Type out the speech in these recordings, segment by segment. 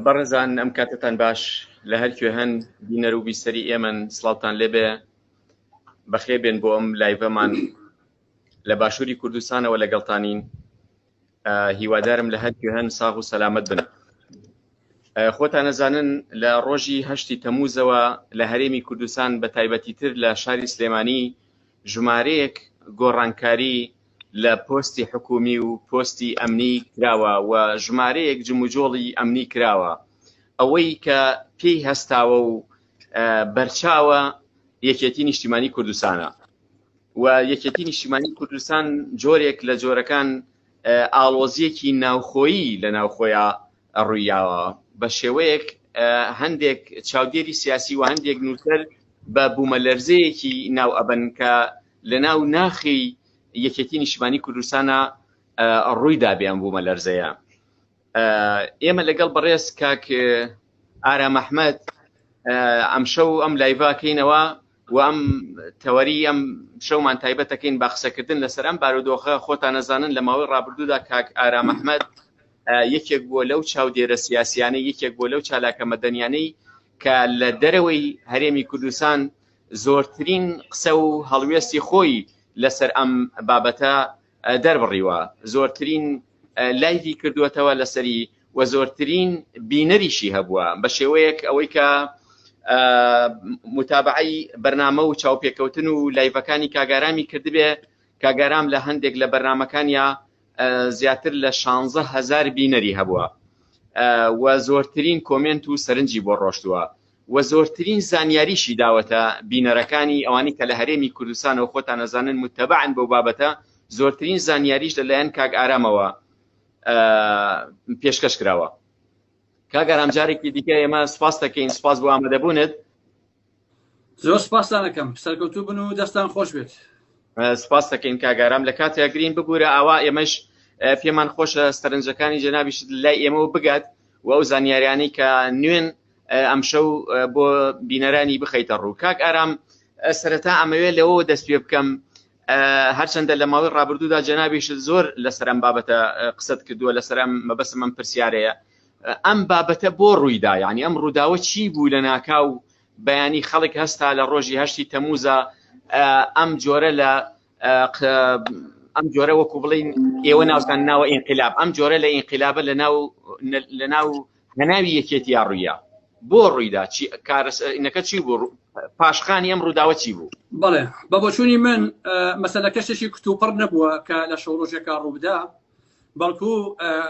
بەڕێزان ئەم کاتتان باش لە هەر کوێ هەن بینەر و بیسەری ئێمەن سڵاوتان لێبێ بەخێ بێن بۆ ئەم لایڤەمان لە باشووری کوردستانەوە لەگەڵتانین هیوادارم لە هەر کوێ هەن ساغ و سەلامەت بن خۆتان نەزانن لە ڕۆژی هەشتی تەموزەوە لە هەرێمی کوردستان بە تایبەتی تر لە شاری سلێمانی ژمارەیەک گۆڕانکاری لە پۆستی حکومی و پۆستی ئەمنی کراوە و ژمارەیەک جموجۆڵی ئەمنی کراوە ئەوەی کە پێی هەستاوە و بەرچاوە یەکێتی نیشتیمانی کوردستانە و یەکێتی نیشتیمانی کوردستان جۆرێک لە جۆرەکان ئاڵۆزیەکی ناوخۆیی لە ناوخۆیان ڕوویاوە بە شێوەیەک هەندێک چاودێری سیاسی و هەندێک نووسەر بە بوومەلەرزەیەکی ناو ئەبەن کە لە ناو ناخی یەکێتی نیشتمانی کوردستانە ڕووی دابێ ئەم بوومەلەرزەیە ئێمە لەگەڵ بەڕێز کاک ئارام ئەحمەد ئەمشەو ئەم لایڤاکەینەوە و ئەم تەوەری ئەم شەومان تایبەتەکەین بە قسەکردن لەسەر ئەم بارودۆخە. خۆتان ئەزانن لە ماوەی ڕابردوودا کاک ئارام ئەحمەد یەکێک بووە لەو چاودێرە سیاسیانەی، یەکێک بووە لەو چالاکە مەدەنیانەی کە لە دەرەوەی هەرێمی کوردستان زۆرترین قسە و هەڵوێستی خۆی لەسەر ئەم بابەتە دەربڕیوە، زۆرترین لایڤی کردووەتەوە لەسەری و زۆرترین بینەریشی هەبووە بە شێوەیەک ئەوەی کە متابعەی بەرنامە و چاوپێکەوتن و لایڤەکانی کاگارامی کردبێ کاگارام لە هەندێک لە بەرنمەکانیا زیاتر لە 16 هزار بینەری هەبووە و زۆرترین کۆمنت و سەرنجی بۆ ڕۆشتووە و زۆرترین زانیاریشی داوەتە بینەرەکانی ئەوانی کە لە هەرێمی کوردستانەوە خۆتان ئەزانن متەبعن بەو بابەتە زۆرترین زانیاریش لەلایەن کاک ئارامەوە پێشکەش کراوە کاک ئارام جارێکی دیکە ئێمە سپاس دەکەین سپاس بۆ ئامادەبوونت زۆر سپاستان ئەکەم سەرکەوتوو بن و دەستان خۆش بێت سپاس دەکەین کاگارام لە کاتێک گرین ببوورە ئاوا ئێمەش پێمان خۆشە سەرنجەکانی جەنابیشت لای ئێمەوە بگات و ئەو زانیاریانەی کە نوێن ئەمشەو بۆ بینەرانی بخەیتە ڕوو کاک ئارام سەرەتا ئەمەوێت لەوەوە دەست پێ بکەم هەرچەندە لە ماوەی ڕابردوودا جەنابیشت زۆر لەسەر ئەم بابەتە قسەت کردووە لەسەر ئەم مەبەستم ئەم پرسیارەیە ئەم بابەتە بۆ ڕوویدا یعنی ئەم ڕووداوە چی بوو لە ناکاو بەیانی خەڵک هەستا لە ڕۆژی هەشتی تەموزە ئەم جۆرە لە ئەم جۆرە وەکو بڵین ئێوە ناوتان ناوە ئینقلاب ئەم جۆرە لە ئینقلابە لە ناو لە ناو هەناوی یەکێتیا ڕوویا بۆ ڕوویدا چی کارەکە چی بوو پاشخانی ئەم ڕووداوە چی بوو؟ بەڵێ بە بۆچوونی من مەسەلەکە شتێکی کتوپڕ نەبووە کە لە شەو ڕۆژێکا ڕووبدا بەڵکو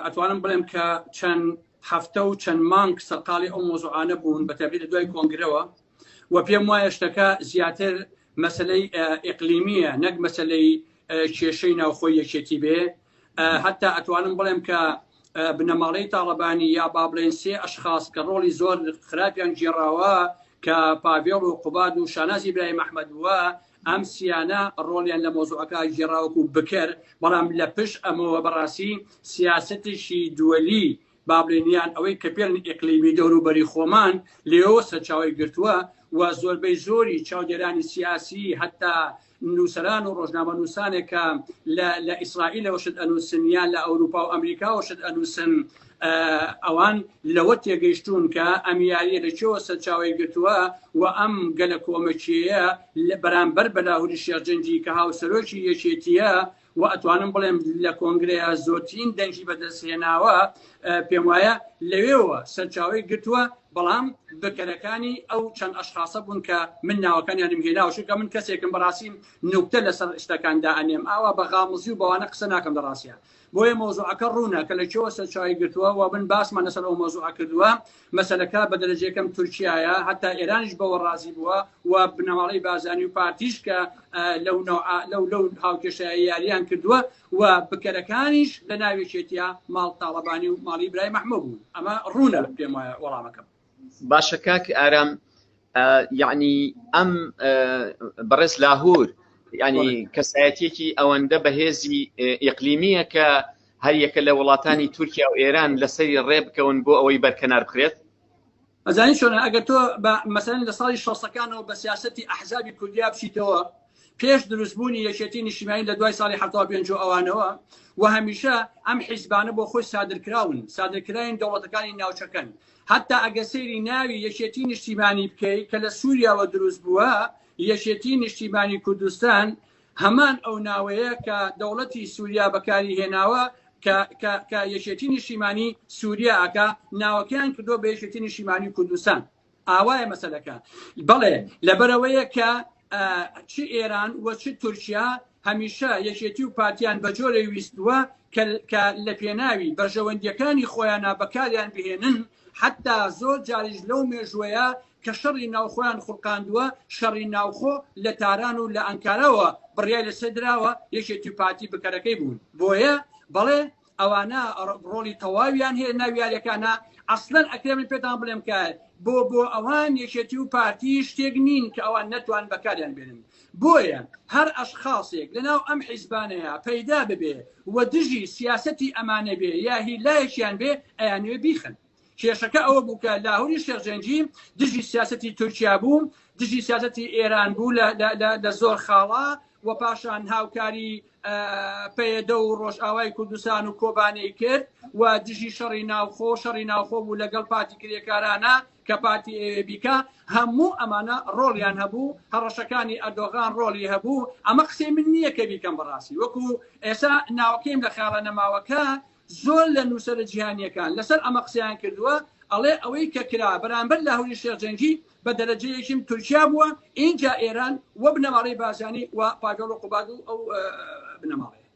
ئەتوانم بڵێم کە چەند هەفتە و چەند مانگ سەرقاڵی ئەو مۆزوعانە بوون بە تایبەتی لە دوای کۆنگرەوە و پێم وایە شتەکە زیاتر مەسلەی ئیقلیمیە نەک مەسلەی کێشەی ناوخۆی یەکێتی بێ هەتا ئەتوانم بڵێم کە بنەماڵەی تاڵەبانی یا با بڵێن سێ ئەشخاص کە ڕۆڵی زۆر خراپیان گێڕاوە کە پاڤێڵ و قوباد و شانازی ئیبراهیم ئەحمەد بووە ئەم سیانە ڕۆڵیان لە مۆزوعەکە گێڕاوەکو بکەر بەڵام لە پشت ئەمەوە بەڕاستی سیاسەتێکی دووەلی با بڵێن یان ئەوەی کە پێڵن ئیقلیمی دەوروبەری خۆمان لێوە سەرچاوەی گرتووە و زۆربەی زۆری چاودێرانی سیاسی هەتا نووسەران و ڕۆژنامەنووسانێک کە لە ئیسرائیلەوە شت ئەنووسن یان لە ئەوروپا و ئەمریکاوە شت ئەنووسن ئەوان لەوە تێگەیشتوون کە ئەم یاریە لە کوێوە سەرچاوەی گرتووە و ئەم گەلە کۆمەکیەیە بەرامبەر بە لاهوری شێخ جەنگی کە هاوسەرۆکی یەکێتیە و ئەتوانم بڵێم لە کۆنگرەیە زۆرترین دەنگی بەدەستهێناوە پێم وایە لەوێوە سەرچاوەی گرتووە بەڵام بکەرەکانی ئەو چەند ئەشخاصە بوون کە من ناوەکانیانم هێناوە چونکە من کەسێکم بەڕاستی نوکتە لەسەر شتەکان دائەنێم ئاوا بە غامزی و بەوانە قسە ناکەم لە ڕاستیا بۆیە مەوزوعەکە ڕوونە کە لە کوێوە سەرچاوەی گرتووە و من باسمان لەسەر ئەو مەوزوعە کردووە مەسەلەکە بە دەرەجە یەکەم تورکیایە هەتا ئێرانیش بەوە ڕازی بووە و بنەماڵەی بارزانی و پارتیش کە لەو لەو لەو هاوکێشەیە یاریان کردووە و بکەرەکانیش لە ناوێکێتیا ماڵ تاڵەبانی و ماڵی برای مەحمە بوون ئەمە ڕوونە پێم وایە وەڵامەکەم. باشە کاک ئارام یعنی ئەم بەڕێز لاهور ینی کەسایەتێکی ئەوەندە بەهێزی ئیقلیمیە کە هەریەکە لە وڵاتانی تورکیا و ئێران لەسەری ڕێ بکەون بۆ ئەوەی بەرکەنار بخرێت؟ ئەزانی چۆنە ئەگەر تۆ بە مەسەلەن لە ساڵی شەستەکانەوە بە سیاسەتی ئەحزابی کوردیا بچیتەوە. پێش دروستبوونی یەکێتی نیشتیمانی لە دوای ساڵی 75 و ئەوانەوە و هەمیشە ئەم حیزبانە بۆ خۆی سادرکراون، سادرکراوین دەوڵەتەکانی ناوچەکەن. حەتا ئەگەر سەیری ناوی یەکێتی نیشتیمانی بکەی کە لە سوریاوە دروست بووە، یەکێتی نیشتیمانی کوردستان هەمان ئەو ناوەیە کە دەوڵەتی سوریا بەکاری هێناوە کە کە کە یەکێتی نیشتیمانی سوریا ئەکا ناوەکەیان کردووە بە یەکێتی نیشتیمانی کوردستان. ئاوایە مەسەلەکە. بەڵێ لەبەرئەوەیە کە چ ئێران و چ تورکیا هەمیشە یەکێتی و پارتیان بە جۆرێ ویستووە کە لە پێناوی بەرژەوەندیەکانی خۆیانا بەکاریان بهێنن، حەتا زۆر جاریش لەو مێژووەیا کە شەڕی ناوخۆیان خوڵقاندووە، شەڕی ناوخۆ لە تاران و لە ئەنکاراوە بڕیای لەسەر دراوە، یەکێتی و پارتی بکەرەکەی بوون. بۆیە بەڵێ ئەوانە ڕۆڵی تەواویان هەیە ناو یاریەکانە ئەسلەن ئەکرێ من پێتان بڵێم کە بۆ بۆ ئەوان یەکێتی و پارتی شتێک نین کە ئەوان نەتوان بەکاریان بێنن بۆیە هەر ئەشخاصێک لەناو ئەم حیزبانەیە پەیدا ببێ و دژی سیاسەتی ئەمانە بێ یا هی لایەکیان بێ ئەیانەوێ بیخەن کێشەکە ئەوە بوو کە لاهوری شێخ جەنگی دژی سیاسەتی تورکیا بوو، دژی سیاسەتی ئێران بوو لە زۆر خاڵا و پاشان هاوکاری پەیەدە و ڕۆژئاوای کوردستان و کۆبانێی کرد و دژی شەڕی ناوخۆ شەڕی ناوخۆ بوو لەگەڵ پارتی کرێکارانە کە پارتی ئەوێ بیکا هەموو ئەمانە ڕۆڵیان هەبوو هەڕەشەکانی ئەردۆغان ڕۆڵی هەبوو ئەمە قسەی من نییە کە بیکەم بەڕاستی وەکو ئێستا ناوەکەیم لە خەیاڵە نەماوەکە زۆر لە نووسەرە جیهانییەکان لەسەر ئەمە قسەیان کردووە، ئەڵێ ئەوەی کە کرا بەرامبەر لاهوری شێخ جەنگی بە دەرەجەیەکیم تورکیا بووە، ئینجا ئێران و بنەماڵەی بارزانی و پاڤێڵ و قوباد و ئەو بنەماڵەیە.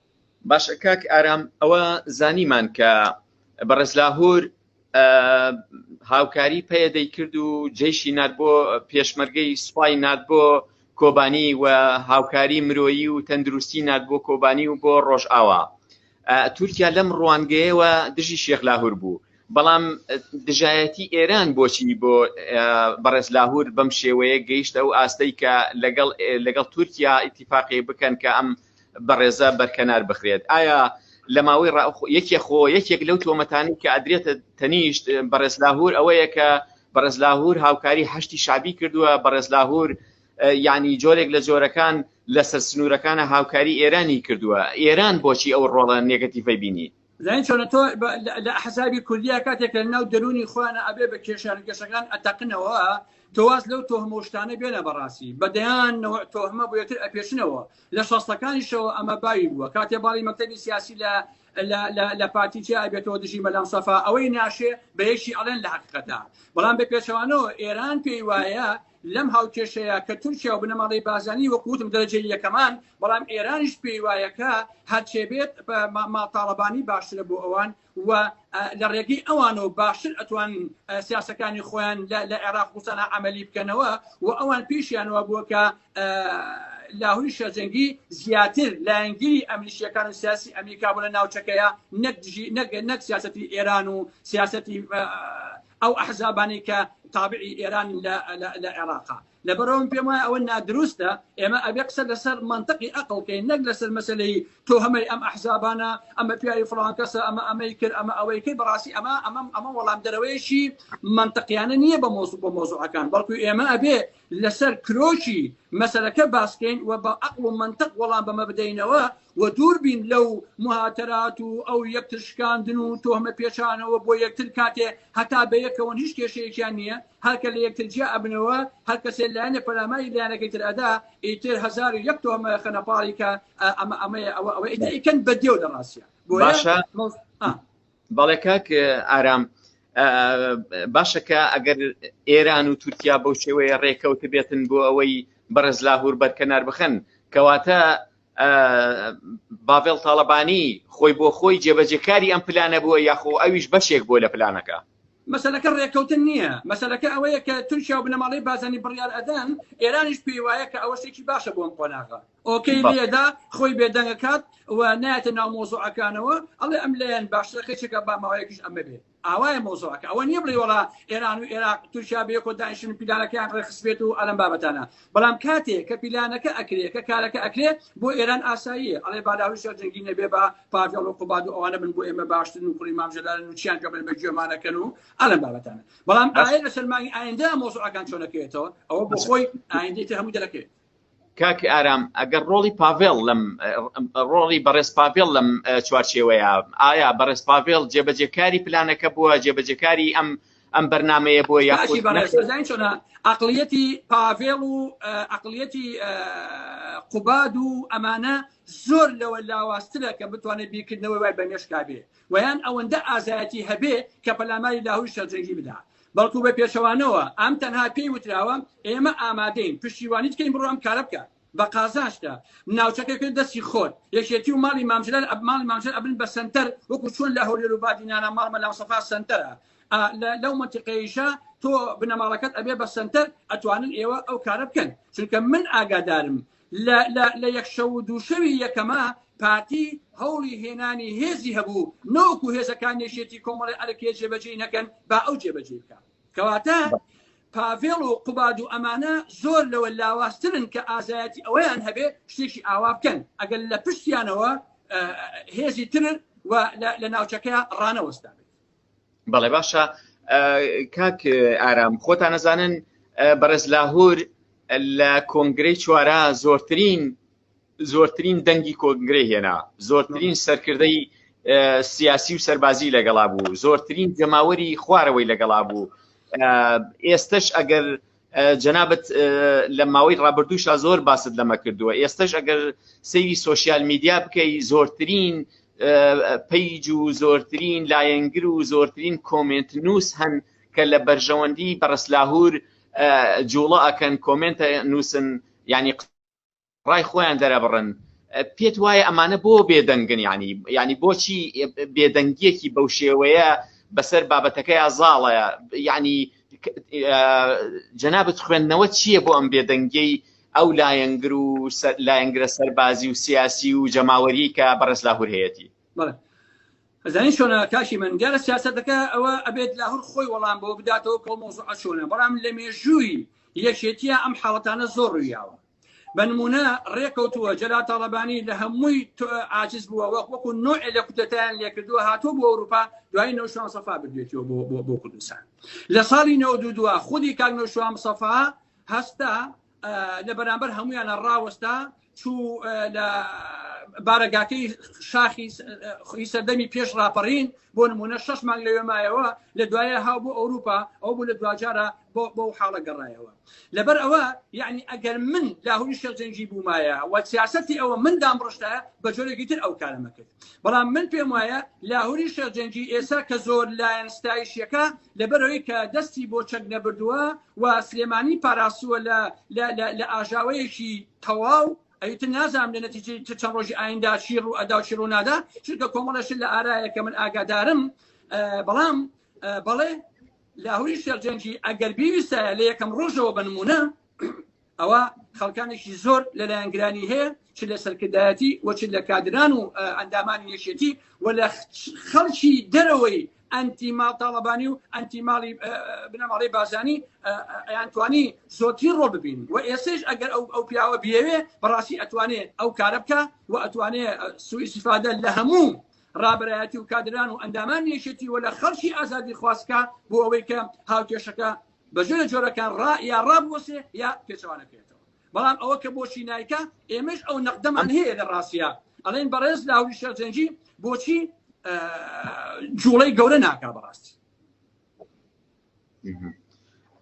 باشە کاک ئارام ئەوە زانیمان کە بەڕێز لاهور هاوکاری پەیەدەی کرد و جەیشی نارد بۆ پێشمەرگەی سوپای نارد بۆ کۆبانی و هاوکاری مرۆیی و تەندروستی نارد بۆ کۆبانی و بۆ ڕۆژئاوا. تورکیا لەم ڕوانگەیەوە دژی شێخ لاهور بوو، بەڵام دژایەتی ئێران بۆچی بۆ بەڕێز لاهور بەم شێوەیە گەیشتە ئەو ئاستەی کە لەگەڵ لەگەڵ تورکیا ئیتیفاقی بکەن کە ئەم بەڕێزە بەرکەنار بخرێت؟ ئایا لە ماوەی یەکێ خۆ یەکێک لەو تۆمەتانەی کە ئەدرێتە تەنیشت بەڕێز لاهور ئەوەیە کە بەڕێز لاهور هاوکاری حەشدی شەعبی کردووە، بەڕێز لاهور یانی جۆرێک لە جۆرەکان لەسەر سنوورەکانە هاوکاری ئێرانی کردووە، ئێران بۆچی ئەو ڕۆڵە نێگەتیڤەی بینی؟ زانی چۆنە تۆ لە ئەحزابی کوردیا کاتێک لە ناو دەروونی خۆیانە ئەبێ بە کێشان و کێشەکان ئەتەقنەوە تۆ واز لەو تۆهمە و شتانە بێنە بەڕاستی بە دەیان نەوە تۆهمە بۆ یەکتر ئەپێچنەوە لە شەستەکانیشەوە ئەمە باوی بووە کاتێ باڵی مەکتەبی سیاسی لە لە پارتی جیا ئەبێتەوە دژی مەلام سەفا ئەوەی ناشێ بە یەکی ئەڵێن لە حەقیقەتا بەڵام بە پێچەوانەوە ئێران پێی وایە لەم هاوکێشەیە کە تورکیا و بنەماڵەی بارزانی وەکو وتم دەرەجەی یەکەمان، بەڵام ئێرانیش پێی وایە کە هەرچێ بێت ماڵ تاڵەبانی باشترە بۆ ئەوان و لە ڕێگەی ئەوانەوە باشتر ئەتوانن سیاسەکانی خۆیان لە عێراق وسەنا عەمەلی بکەنەوە و ئەوان پێشیان وابووە کە لاهوری شێخجەنگی زیاتر لایەنگیری ئەمریکیەکان و سیاسی ئەمریکا بوو لە ناوچەکەیە نەک دژی نەک سیاسەتی ئێران و سیاسەتی ئەو ئەحزابانەی کە تابعی ئێرانن لە عێراقا. لەبەرئەوە من پێم وایە ئەوە نادروستە، ئێمە ئەبێ قسە لەسەر مەنتقی ئەقڵ کەین نەک لەسەر مەسەلەی تۆ هەمەی ئەم ئەحزابانە، ئەمە پیاوی فڵان کەسە، ئەمە ئەمەی کرد، ئەمە ئەوەی کرد، بەڕاستی ئەمە ئەمە ئەمە وەڵامدەرەوەیەکی مەنتقیانە نییە بە مۆزوع بۆ مۆزوعەکان، بەڵکو ئێمە ئەبێ لەسەر کرۆکی مەسەلەکە باس کەین و بە ئەقڵ و مەنتق وەڵام بەمە بدەینەوە و دوور بین لەو موهاتەرات و ئەو یەکتر شکاندن و تۆهمە پێچانەوە بۆ یەکتر کاتێ هەتا بە یەکەوەن هیچ کێشەیەکیان نییە هەرکە لە یەکتر جیا ئەبنەوە هەر کەسێ لایەنێ پەلاماری لایەنەکەی تر ئەدا ئیتر 1001 تۆهمە خەنە پاڵی کە ئەمە ئەمەیە ئەوە ئەوە ئیتر ئیکەن بە دێو لە ڕاستیا بۆیە باشە بەڵێ کاک ئارام باشە کە ئەگەر ئێران و تورکیا بەو شێوەیە ڕێکەوت بێتن بۆ ئەوەی بەڕێز لاهور بەرکەنار بخەن کەواتە باڤێڵ تاڵەبانی خۆی بۆ خۆی جێبەجێکاری ئەم پلانە بووە یاخۆ ئەویش بەشێک بووە لە پلانەکە؟ مەسەلەکە ڕێککەوتن نییە، مەسەلەکە ئەوەیە کە تورکیا و بنەماڵەی بارزانی بڕیار ئەدەن، ئێرانیش پێی وایە کە ئەوە شتێکی باشە بۆ ئەم قۆناغە. ئۆکەی لێدا خۆی بێدەنگەکات و نایەتە ناو مۆزوعەکانەوە، ئەڵێ ئەم لایەن باشترە قیچێکە با ماوەیەکیش ئەمە بێ. ئاوایە مۆزوعەکە، ئەوە نییە بڵێی وەڵا ئێران و ئێراق تورکیا بەیەکەوە دانیشتن و پیلانەکەیان ڕێکخستبێت و ئەلەم بابەتانە. بەڵام کاتێ کە پیلانەکە ئەکرێ، کە کارەکە ئەکرێ، بۆ ئێران ئاساییە، ئەڵێ با لاهوری شێخ جەنگی نەبێ با پاڤێڵ و قوباد و ئەوانە بن بۆ ئێمە باشترن و کوڕی مام جەلالن و چیان پێ بڵێن بە گوێمانەکەن و ئەلەم بابەتانە. بەڵام ئایا لەسەر مانگی ئایندە مۆزوعەکان چۆن ئەکەوێتەوە، ئەوە بۆ خۆی ئایندەی تر هەمووی دەرەکەوێت. کاک ئارام ئەگەر ڕۆڵی پاڤێڵ لەم ڕۆڵی بەڕێز پاڤێڵ لەم چوارچێوەیە ئایا بەڕێز پاڤێڵ جێبەجێکاری پلانەکە بووە جێبەجێکاری ئەم ئەم بەرنمەیە بووە یاخود بەڕێز چۆنە عقلیەتی پاڤێڵ و عقلیەتی قوباد و ئەمانە زۆر لەوە لاوازترە کە بتوانێت بیرکردنەوەی وای بە مێشکا بێ ویان ئەوەندە ئازایەتی هەبێ کە پەلاماری لاهوری شەرجەنگی بدا بەڵکو بە پێچەوانەوە ئەم تەنها پێی وتراوە ئێمە ئامادەین پشتیوانیت کەین بڕۆ ئەم کارە بکە بە قازانجتە ناوچەکە کرد دەستی خۆت یەکێتی و ماڵی مامجلال ئەب ماڵی مامجلال ئەبن بە سەنتەر وەکو چۆن لە هەولێر و بادینانە ماڵ مەلا مستەفا سەنتەرە لەو منتیقەیشە تۆ بنەماڵەکەت ئەبێ بە سەنتەر ئەتوانن ئێوە ئەو کارە بکەن چونکە من ئاگادارم لە یەک شەو و دوو شەوی یەکەما پارتی هەوڵی هێنانی هێزی هەبوو نەوەکو هێزەکان یەکێتی کۆمەڵی ئەرکێ جێبەجێی نەکەن با ئەو جێبەجێ بکە کەواتە پاڤێڵ و قوباد و ئەمانە زۆر لەوە لاوازترن کە ئازایەتی ئەوەیان هەبێ شتێکی ئاوا بکەن ئەگەر لە پشتیانەوە هێزی تر و لە ناوچەکە ڕانەوەستا بێت. بەڵێ باشە کاک ئارام خۆتان نەزانن بەڕێز لاهور لە کۆنگرەی چوارە زۆرترین زۆرترین دەنگی کۆنگرەی هێنا زۆرترین سەرکردەی سیاسی و سەربازی لەگەڵا بوو زۆرترین جەماوەری خوارەوەی لەگەڵا بوو ئێستش ئەگەر جەنابت لە ماوەی ڕابردووشا زۆر باست لەمە کردووە ئێستش ئەگەر سەیری سۆشیال میدیا بکەی زۆرترین page و زۆرترین لایەنگر و زۆرترین comment نووس هەن کە لە بەرژەوەندی بەڕێز لاهور جوڵە ئەکەن comment نووسن ینی ڕای خۆیان دەرەبڕن پێت وایە ئەمانە بۆ بێدەنگن ینی ینی بۆچی بێدەنگیەکی بەو شێوەیە بەسەر بابەتەکەی زاڵە ینی جەنابت خوێندنەوە چییە بۆ ئەم بێدەنگیەی ئەو لایەنگر و لایەنگرە سەربازی و سیاسی و جەماوەری کە بەڕێز لاهور هەیەتی؟ ئەزانی چۆنە کاکی من دیارە سیاسەتەکە ئەوە ئەبێت لاهور خۆی وەڵام بۆ بداتەوە کە مۆزوعە چۆنە بەڵام لە مێژووی یەکێتیە ئەم حاڵەتانە زۆر ڕوویاوە بە نمونە ڕێکەوتووە جەلال تاڵەبانی لە هەمووی عاجز بووە وەک وەکو نوعێ لە کودەتایان لێکردووە هاتووە بۆ ئەوروپا دوای نەوشیروان مستەفا بردوێتیەوە بۆ بۆ بۆ کوردستان لە ساڵی 92 خودی کاک نەوشیروان مستەفا هەستا لە بەرامبەر هەمویانە ڕاوەستا چوو لە بارەگاکەی شاخی سەردەمی پێش ڕاپەڕین بۆ نمونە شش مانگ لەوێ مایەوە لە دوایە هاو بۆ ئەوروپا ئەو بوو لە دواجارە بۆ بۆ حاڵە گەڕایەوە لەبەر ئەوە یعنی ئەگەر من لاهوری شێخ جەنگی بوومایە و سیاسەتی ئەوە من دامڕشتایە بە جۆرێکی تر ئەو کارەمە کرد بەڵام من پێم وایە لاهوری شێخ جەنگی ئێستا کە زۆر لایەن ستایشیەکە لەبەرەوەی کە دەستی بۆ چەک نەبردووە و سلێمانی پاراستووە لە لە ئاژاوەیەکی تەواو ئەویتر نازانم لە نەتیجەی چەند ڕۆژی ئایندا چی ڕوو ئەدا و چی ڕوو نادا چونکە کۆمەڵە شت لە ئارایە کە من ئاگادارم بەڵام بەڵێ لاهوری شێخ جەنگی ئەگەر بیویستایە لە یەکەم ڕۆژەوە بە نمونە ئەوە خەڵکانێکی زۆر لە لایەنگرانی هەیە چ لە سەرکردایەتی و چ لە کادران و ئەندامانی یەکێتی و لە خەڵکی دەرەوەی ئەنتی ماڵ تاڵەبانی و ئەنتی ماڵی بنەماڵەی بازانی ئەیانتوانی زۆرترین ڕۆڵ ببین و ئێسش ئەگەر ئەو ئەو پیاوە بیەوێ بەڕاستی ئەتوانێ ئەو کارە بکە و ئەتوانێ سوئی ئیستیفادە لە هەموو ڕابەرایەتی و کادران و ئەندامانی یەکێتی و لە خەڵکی ئازادی خواستکە بۆ ئەوەی کە هاوکێشەکە بە جۆرە جۆرەکان ڕا یا ڕابوەسێ یا پێچەوانەکرێتەوە بەڵام ئەوە کە بۆچی نایکا ئێمەش ئەو نەقدەمان هەیە لە ڕاستیا ئەڵێن بەڕێز لاهوری شێخ جەنگی بۆچی جوڵەی گەورە ناکا بەڕاستی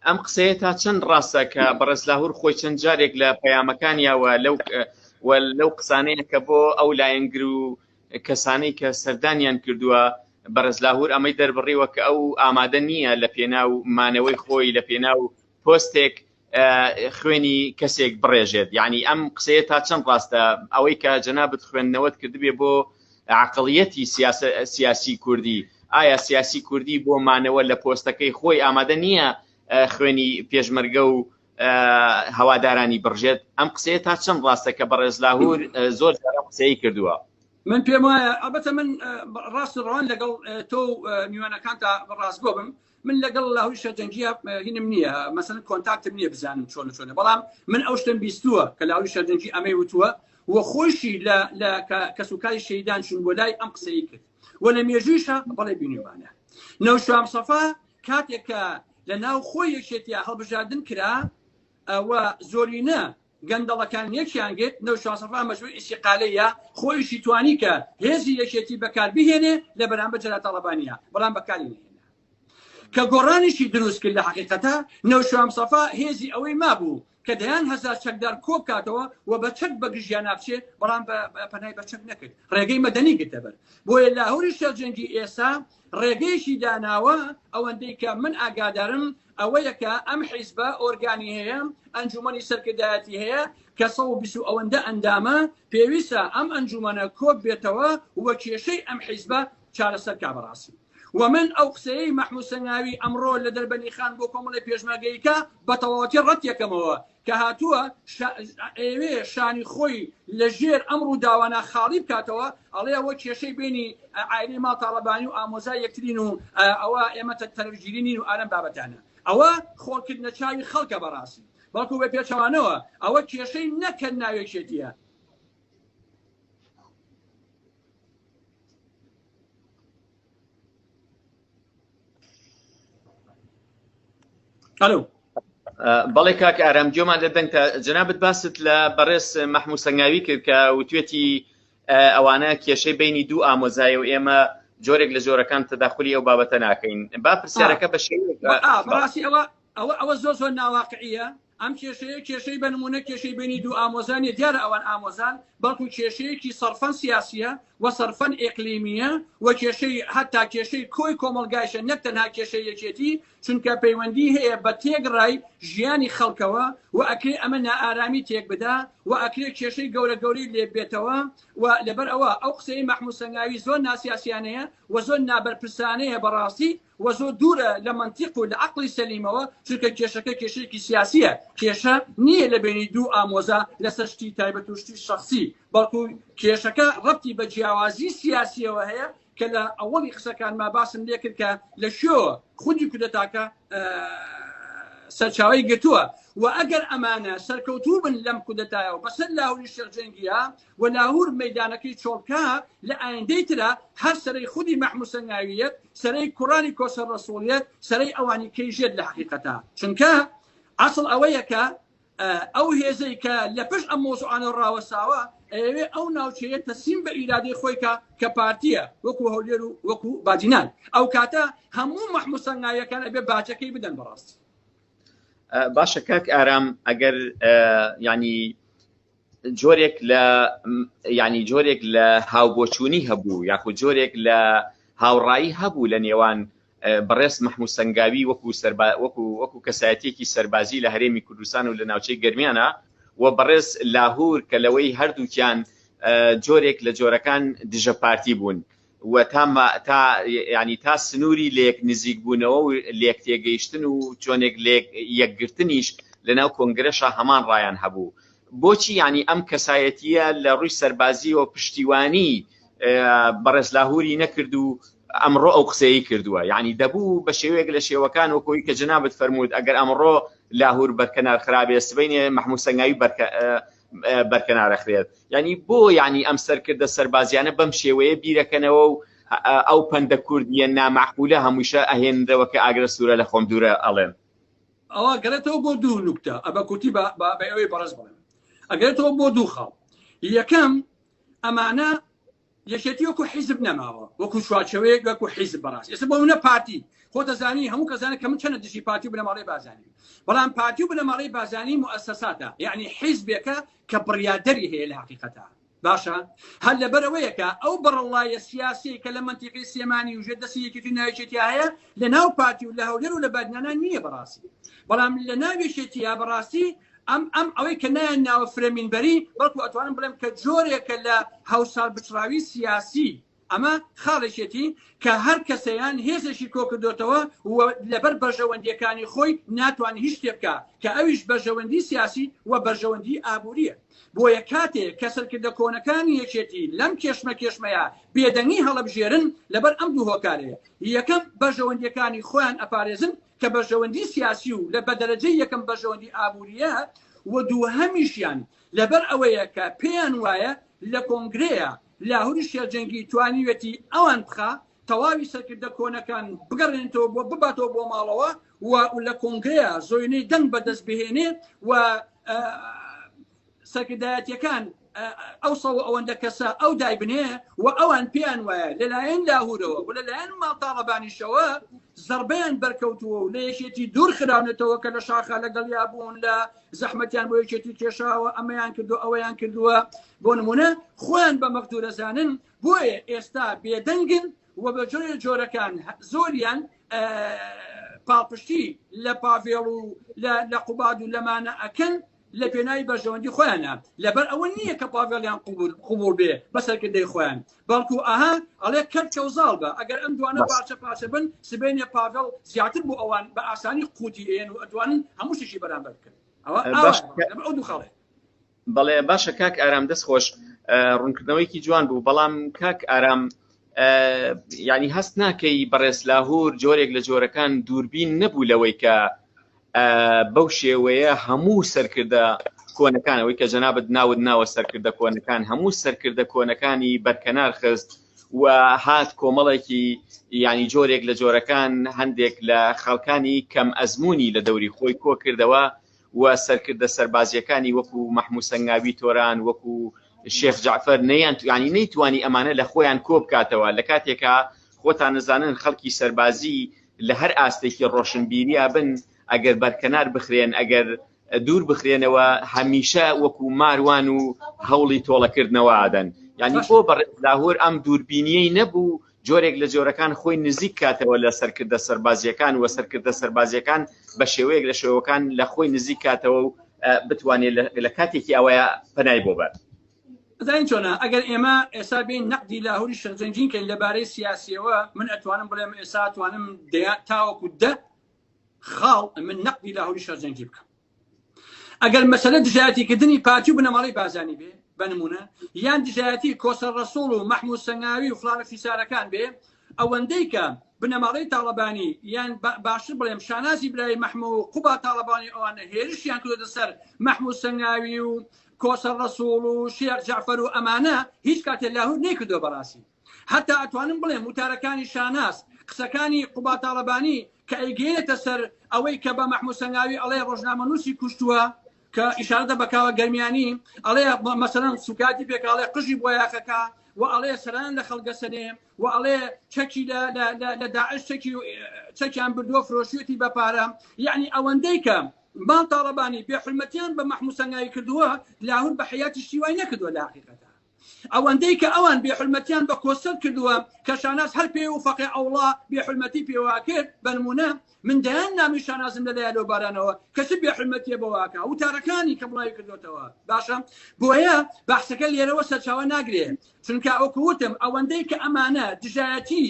ئەم قسەیە تا چەند ڕاستە کە بەڕێز لاهور خۆی چەند جارێک لە پەیامەکانیاوە لەو لەو قسانەیە کە بۆ ئەو لایەنگر و کەسانەی کە سەردانیان کردووە بەڕێز لاهور ئەمەی دەربڕیوە کە ئەو ئامادە نییە لە پێناو مانەوەی خۆی لە پێناو پۆستێک خوێنی کەسێک بڕێژێت یعنی ئەم قسەیە تا چەند ڕاستە ئەوەی کە جەنابت خوێندنەوەت کردبێ بۆ عقلیەتی سیاسی کوردی ئایا سیاسی کوردی بۆ مانەوە لە پۆستەکەی خۆی ئامادە نییە خوێنی پێشمەرگە و هەوادارانی بڕژێت ئەم قسەیە تا چەند ڕاستە کە بەڕێز لاهور زۆر جارە قسەی کردووە من پێم وایە ئەبەتە من ڕاست ڕوان لەگەڵ تۆ و میوانەکانتا ڕاستگۆ بم من لەگەڵ لاهوری شەرجەنگیە هینم نییە مەسەن contact م نییە بزانم چۆن چۆنە بەڵام من ئەو شتم بیستووە کە لاهوری شەرجەنگی ئەمەی وتووە و خۆشی لە لە کەسوکاری شەیدان چون بۆ لای ئەم قسەی کرد و لە مێژوویشە بەڵێ بینیوانە نەوشیروان مستەفا کاتێک کە لە ناو خۆی یەکێتیا هەڵبژاردن کرا ئەوە زۆرینە. گەندەڵەکان یەکیان گرت، نەوشیروان مستەفا مەجبور ئیستیقالەیە، خۆیشی توانی کە هێزی یەکێتی بەکار بهێنێ لە بەرامبەر جەلال تاڵەبانیە، بەڵام بەکاری نەهێنا. کە گۆڕانیشی دروست کرد لە حەقیقەتا نەوشیروان مستەفا هێزی ئەوەی مابوو کە دەیان هەزار چەکدار کۆبکاتەوە و بە چەک بە گژیانا بچێ، بەڵام بە پەنای بە چەک نەکرد، ڕێگەی مەدەنی گرتە بەر. بۆیە لاهوری شێخ جەنگی ئێستا ڕێگەیەکی داناوە، ئەوەندەی کە من ئاگادارم ئەوەیە کە ئەم حیزبە ئۆرگانی هەیە، ئەنجومەنی سەرکردایەتی هەیە کە 120 و ئەوەندە ئەندامە، پێویستە ئەم ئەنجومەنە کۆببێتەوە و کێشەی ئەم حیزبە چارەسەر کا بەڕاستی. و من ئەو قسەیەی مەحمود سەنگاوی ئەمڕۆ لە دەربەندیخان بۆ کۆمەڵی پێشمەرگەی کا بە تەواوەتی ڕەتیەکەمەوە کە هاتووە ئەیەوێ شانی خۆی لە ژێر ئەم ڕووداوانە خاڵی بکاتەوە، ئەڵێ ئەوە کێشەی بینی عایلەی ماڵ تاڵەبانی و ئامۆزای یەکترین و ئەوە ئێمە تەرەفگیری نین و ئالەم بابەتانە. ئەوە خۆڵکردنە چاوی خەڵکە بەڕاستی. بەڵکو بە پێچەوانەوە ئەوە کێشەی نەک هەر ناوێکێتیە. ئەلو. بەڵێ کاک ئارام گوێمان لە دەنگتە. جەنابت باست لە بەڕێز مەحموو سەنگاوی کرد کە وتوێتی ئەوانە کێشەی بینی دوو ئامۆزایە و ئێمە جۆرێک لە جۆرەکان تەداخلی ئەو بابەتە ناکەین. با پرسیارەکە بە شێوەیەک بەڕاستی ئەوە ئەوە ئەوە زۆر زۆر ناواقعیە. ئەم کێشەیە کێشەی بە نمونە کێشەی بینی دوو ئامۆزا نیە، دیارە ئەوان ئامۆزان، بەڵکو کێشەیەکی سەرفەن سیاسیە و سەرفەن ئیقلیمیە و کێشەی هەتا کێشەی کۆی کۆمەڵگایشە نەک تەنها کێشەی یەکێتی، چونکە پەیوەندی هەیە بە تێکڕای ژیانی خەڵکەوە و ئەکرێ ئەمە نائارامی تێک بدا و ئەکرێ کێشەی گەورە گەورەی لێ بێتەوە و لەبەر ئەوە ئەو قسەی مەحمود سەنگاوی زۆر ناسیاسیانەیە و زۆر نابەرپرسانەیە بەڕاستی و زۆر دوورە لە مەنتیق و لە عەقڵی سەلیمەوە، چونکە کێشەکە کێشەیەکی سیاسیە، کێشە نییە لە بەینی دوو ئامۆزا لەسەر شتی تایبەت و شتی شەخسی، بەڵکو کێشەکە ڕەبتی بە جیاوازی سیاسیەوە هەیە کە لە ئەوەڵی قسەکانما باسم لێکرد کە لە کوێوە خودی کودەتاکە سەرچاوەی گرتووە و ئەگەر ئەمانە سەرکەوتوو بن لەم کودەتایە و بەسەر لاهوری شێخ جەنگیە و لاهور مەیدانەکەی چۆڵکا لە ئایندەی ترا هەر سەرەی خودی مەحمود سەنگاویەت، سەرەی کوڕانی کۆسەر ڕەسوڵیەت، سەرەی ئەوانی کەیژێت لە حەقیقەتا، چونکە ئەسڵ ئەوەیە کە ئەو هێزەی کە لە پشت ئەم مۆزوعانە ڕاوەستاوە ئەیەوێ ئەو ناوچەیە تەسلیم بە ئیرادەی خۆی کا کە پارتیە وەکو هەولێر و وەکو بادینان، ئەو کاتە هەموو مەحمود سەنگاویەکان ئەبێ باجەکەی بدەن بەڕاستی. باشە کاک ئارام ئەگەر ینی جۆرێک لە ینی جۆرێک لە هاوبۆچوونی هەبوو یاخود جۆرێک لە هاوڕایی هەبوو لە نێوان بەڕێز مەحموود سەنگاوی وەکو سەربا وەکو وەکو کەسایەتیەکی سەربازی لە هەرێمی کوردستان و لە ناوچەی گەرمیانە و بەڕێز لاهور کە لەوەی هەردووکیان جۆرێک لە جۆرەکان دژە پارتی بوون و تا تا ینی تا سنووری لێک نزیک بوونەوە و لێک تێگەیشتن و چۆنێک لێک یەکگرتنیش لەناو کۆنگرەشا هەمان ڕایان هەبوو بۆچی یعنی ئەم کەسایەتیە لە ڕووی سەربازیەوە پشتیوانی بەڕێز لاهوری نەکرد و ئەمڕۆ ئەو قسەی کردووە یعنی دەبوو بە شێوەیەک لە شێوەکان وەکۆی کە جەنابت فەرمووت ئەگەر ئەمڕۆ لاهور بەرکەنار خرابێ سبەینێ مەحموود سەنگاوی بەرکە بەرکەنارەخرێت یعنی بۆ یعنی ئەم سەرکردە سەربازیانە بەم شێوەیە بیرەکەنەوە و ئەو پەندە کوردیە نامعقولە هەمووشە ئەهێنرەوە کە ئاگرە سوورە لە خۆم دوورە ئەڵێن. ئەوە گەڕێتەوە بۆ دوو نوکتە ئەبە کورتی بە ئەوەی بەڕێز بڵێم ئەگەرێتەوە بۆ دوو خاڵ یەکەم ئەمانە یەکێتی وەکو حیزب نەماوە وەکو چوارچێوەیەک وەکو حیزب بەڕاست ئێستا بۆ منە پارتی خۆ دەزانی هەموو کەسانە کە من چەنە دژی پارتی و بنەماڵەی بازانی بەڵام پارتی و بنەماڵەی بازانی موئەسەساتە یعنی حیزبێکە کە بڕیاردەری هەیە لە حقیقەتە باشە هەر لەبەرەوەیە کە ئەو بەڕەڵایە سیاسی کە لە مەنتیقی سلێمانی و ژێر دەستی یەکێتی ناوێکێتیا هەیە لە ناو پارتی و لە هەولێر و لە بادینانا نییە بەڕاستی بەڵام لە ناو یەکێتیا بەڕاستی ئەم ئەم ئەوەی کە نایان ناوە فرە مینبەری، بەڵکو ئەتوانم بڵێم کە جۆرێکە لە هەوساربچڕاوی سیاسی، ئەمە خاڵێکێتی کە هەر کەسەیان هێزێکی کۆکردۆتەوە و لەبەر بەرژەوەندیەکانی خۆی ناتوانێت هیچ شتێ بکا کە ئەویش بەرژەوەندی سیاسی و بەرژەوەندی ئابووریە. بۆیە کاتێ کە سەرکردە کۆنەکانی یەکێتی لەم کێشمەکێشمەیا بێدەنگی هەڵەبژێرن لەبەر ئەم دوو هۆکارەیە، یەکەم بەرژەوەندیەکانی خۆیان ئەپارێزن کە بەرژەوەندی سیاسی و لە بە دەرەجەی یەکەم بەرژەوەندی ئابوورییە و دووهەمیشیان لەبەر ئەوەیە کە پێیان وایە لە کۆنگرەیە لاهوری شێرجەنگی توانیوێتی ئەوان بخا تەواوی سەرکردە کۆنەکان بگەڕێنێتەوە بۆ بباتەوە بۆ ماڵەوە و لە کۆنگرەیە زۆینەی دەنگ بەدەست بهێنێ و. سەرکردایەتیەکان ئەو سەو ئەوەندە کەسە ئەو دایبنێ و ئەوان پێیان وایە لەلایەن لاهورەوە و لەلایەن ماڵ تاڵەبانیشەوە زەربەیان بەرکەوتووە و لە یەکێتی دوور خراونەتەوە کە لە شاخا لەگەڵیا بوون لە زەحمەتیان بۆ یەکێتی کێشاوە ئەمەیان کردو ئەوەیان کردووە بۆ نمونە خۆیان بە مەغدورەزانن بۆیە ئێستا بێدەنگن و بە جۆرە جۆرەکان زۆریان پاڵپشتی لە پاڤێڵ و لە قوباد و لەمانە ئەکەن لە پێناوی بەرژەوەندی خۆیانە لەبەر ئەوە نییە کە پاڤێڵیان قبول قبول بێ بە سەرکردەی خۆیان بەڵکو ئەها ئەڵێ کەر کەوزاڵ بە ئەگەر ئەم دوانە پارچە پارچە بن سبێنێ پاڤێڵ زیاتر بۆ ئەوان بە ئاسانی قوتی ئێن و ئەتوانن هەموو شتێکی بەرامبەر بکەن ئەوە ئەو دوو خاڵێ بەڵێ باشە کاک ئارام دەست خۆش ڕوونکردنەوەیکی جوان بوو بەڵام کاک ئارام ینی هەست ناکەی بەڕێز لاهور جۆرێک لە جۆرەکان دووربین نەبوو لەوەی کە بەو شێوەیە هەموو سەرکردە کۆنەکان ئەوەی کە جەنابت ناوت ناوە سەرکردە کۆنەکان هەموو سەرکردە کۆنەکانی بەرکەنار خست و هات کۆمەڵێکی ینی جۆرێک لە جۆرەکان هەندێک لە خەڵکانی کەم ئەزمموی لە دەوری خۆی کۆ کردەوە و سەرکردە سەربازیەکانی وەکو مەحموو سەنگاوی تۆران وەکو شێخ جەعفەر نەیان ینی نەیتوانی ئەمانە لە خۆیان کۆ بکاتەوە لە کاتێکا خۆتان نەزانن خەڵکی سەربازی لە هەر ئاستێکی ڕۆشنبیریا بن ئەگەر بەرکەنار بخرێن ئەگەر دوور بخرێنەوە هەمیشە وەکو ماروان و هەوڵی تۆڵەکردنەوە ئادەن یعنی بۆ بەڕێز لاهور ئەم دووربینیەی نەبوو جۆرێک لە جۆرەکان خۆی نزیک کاتەوە لە سەرکردە سەربازیەکان و سەرکردە سەربازیەکان بە شێوەیەک لە شێوەکان لە خۆی نزیک کاتەوە و بتوانێت لە کاتێکی ئەوەیە پەنای بۆ بەر. ئەزانی چۆنە ئەگەر ئێمە ئێسا بێین نەقدی لاهوری شێخ جەنگین کەین لەبارەی سیاسیەوە من ئەتوانم بڵێم ئێسا توانم تاوەکو دە خاڵ من نەقدی لاهوری شێخ جەنگی بکەم ئەگەر مەسەلە دژایەتیکردنی پارتی و بنەماڵەی بازانی بێ بە نمونە یان دژایەتی کۆسەر ڕەسوڵ و مەحمود سەنگاوی و فلانە فیسارەکان بێ ئەوەندەی کە بنەماڵەی تاڵەبانی یان باشتر بڵێم شانازی برای مەحمو و قوبا تاڵەبانی ئەوانە هێرشیان کردۆتە سەر مەحمود سەنگاوی و کۆسەر ڕەسوڵ و شێخ جەعفەر و ئەمانە هیچ کاتێ لاهور نەیکردووە بەڕاستی هەتا ئەتوانم بڵێم وتارەکانی شاناز، قسەکانی قوباد تاڵەبانی کە ئەیگەیەنێتە سەر ئەوەی کە بە مەحمود سەنگاوی ئەڵێ ڕۆژنامەنووسی کوشتووە کە ئیشارەتە بە کاوە گەرمیانی ئەڵێ مەسەلەن سوکاتی پێکا ئەڵێ قژی بۆیاخەکە و ئەڵێ سەران لە خەڵک دەسەنێ و ئەڵێ چەکی لە لە داعش چەکی چەکیان بردووە فرۆشیەتی بە پارە یعنی ئەوەندەی کە ماڵ تاڵەبانی بێحورمەتیان بە مەحمود سەنگاوی کردووە لاهور بە حەیاتی شتی وای نەکردووە لە حەقیقەتە ئەوەندەی کە ئەوان بێحورمەتیان بە کۆسەر کردووە کە شاناز هەر پێ و فەقێ عەوڵا بێحورمەتی پێوە کرد بە نمونە من دەیان نامی شانازم لەلایە لەو بارانەوە کە چ بێحورمەتیە بەواکە وتارەکانی کە بڵاوی کردوتەوە باشە بۆیە بەحسەکە لێرەوە سەرچاوە ناگرێ چونکە ئەوکو وتم ئەوەندەی کە ئەمانە دژایەتی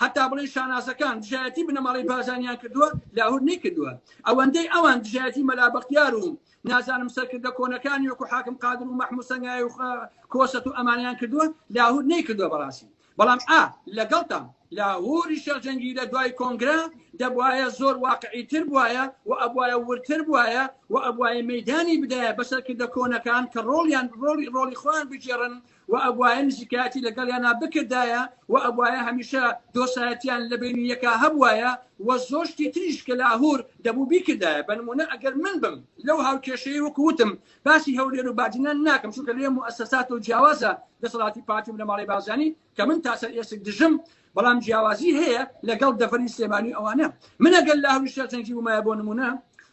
هەتا بڵێن شانازەکان دژایەتی بنەماڵەی بارزانیان کردووە لاهور نەیکردووە ئەوەندەی ئەوان دژایەتی مەلا بەختیار و نازانم سەرکردە کۆنەکانی وەکو حاکم قادر و مەحموود سەنگای و کۆسەت و ئەمانیان کردووە لاهور نەیکردووە بەڕاستی بەڵام ئا لەگەڵتان لاهوری شێخ جەنگی لە دوای کۆنگرە دەبواە زۆر واقعی تر بواە و ئەبواە ورتر بواە و ئەبواە مەدانی بدایە بە سەرکردە کۆنەکان کە ڕۆڵیان ڕۆڵی ڕۆڵی خۆیان بگێڕن و ئەبوایە نزیکایەتی لەگەڵیانا بکردایە و ئەبوایە هەمیشە دۆسایەتیان لە بەینی یەکا هەبوایە و زۆر شتی تریش کە لاهور دەبوو بیکردایە بە نمونە ئەگەر من بم لەو هاوکێشەیە وەکو وتم باسی هەولێر و بادینان ناکەم چونکە لێ موئەسەسات و جیاوازە دەسەڵاتی پارتی و بنەماڵەی بارزانی کە من تا سەر ئێسک دژم بەڵام جیاوازی هەیە لەگەڵ دەڤەری سلێمانی ئەوانە من ئەگەر لاهوری شێخ جەنگی بوومایە بۆ نمونە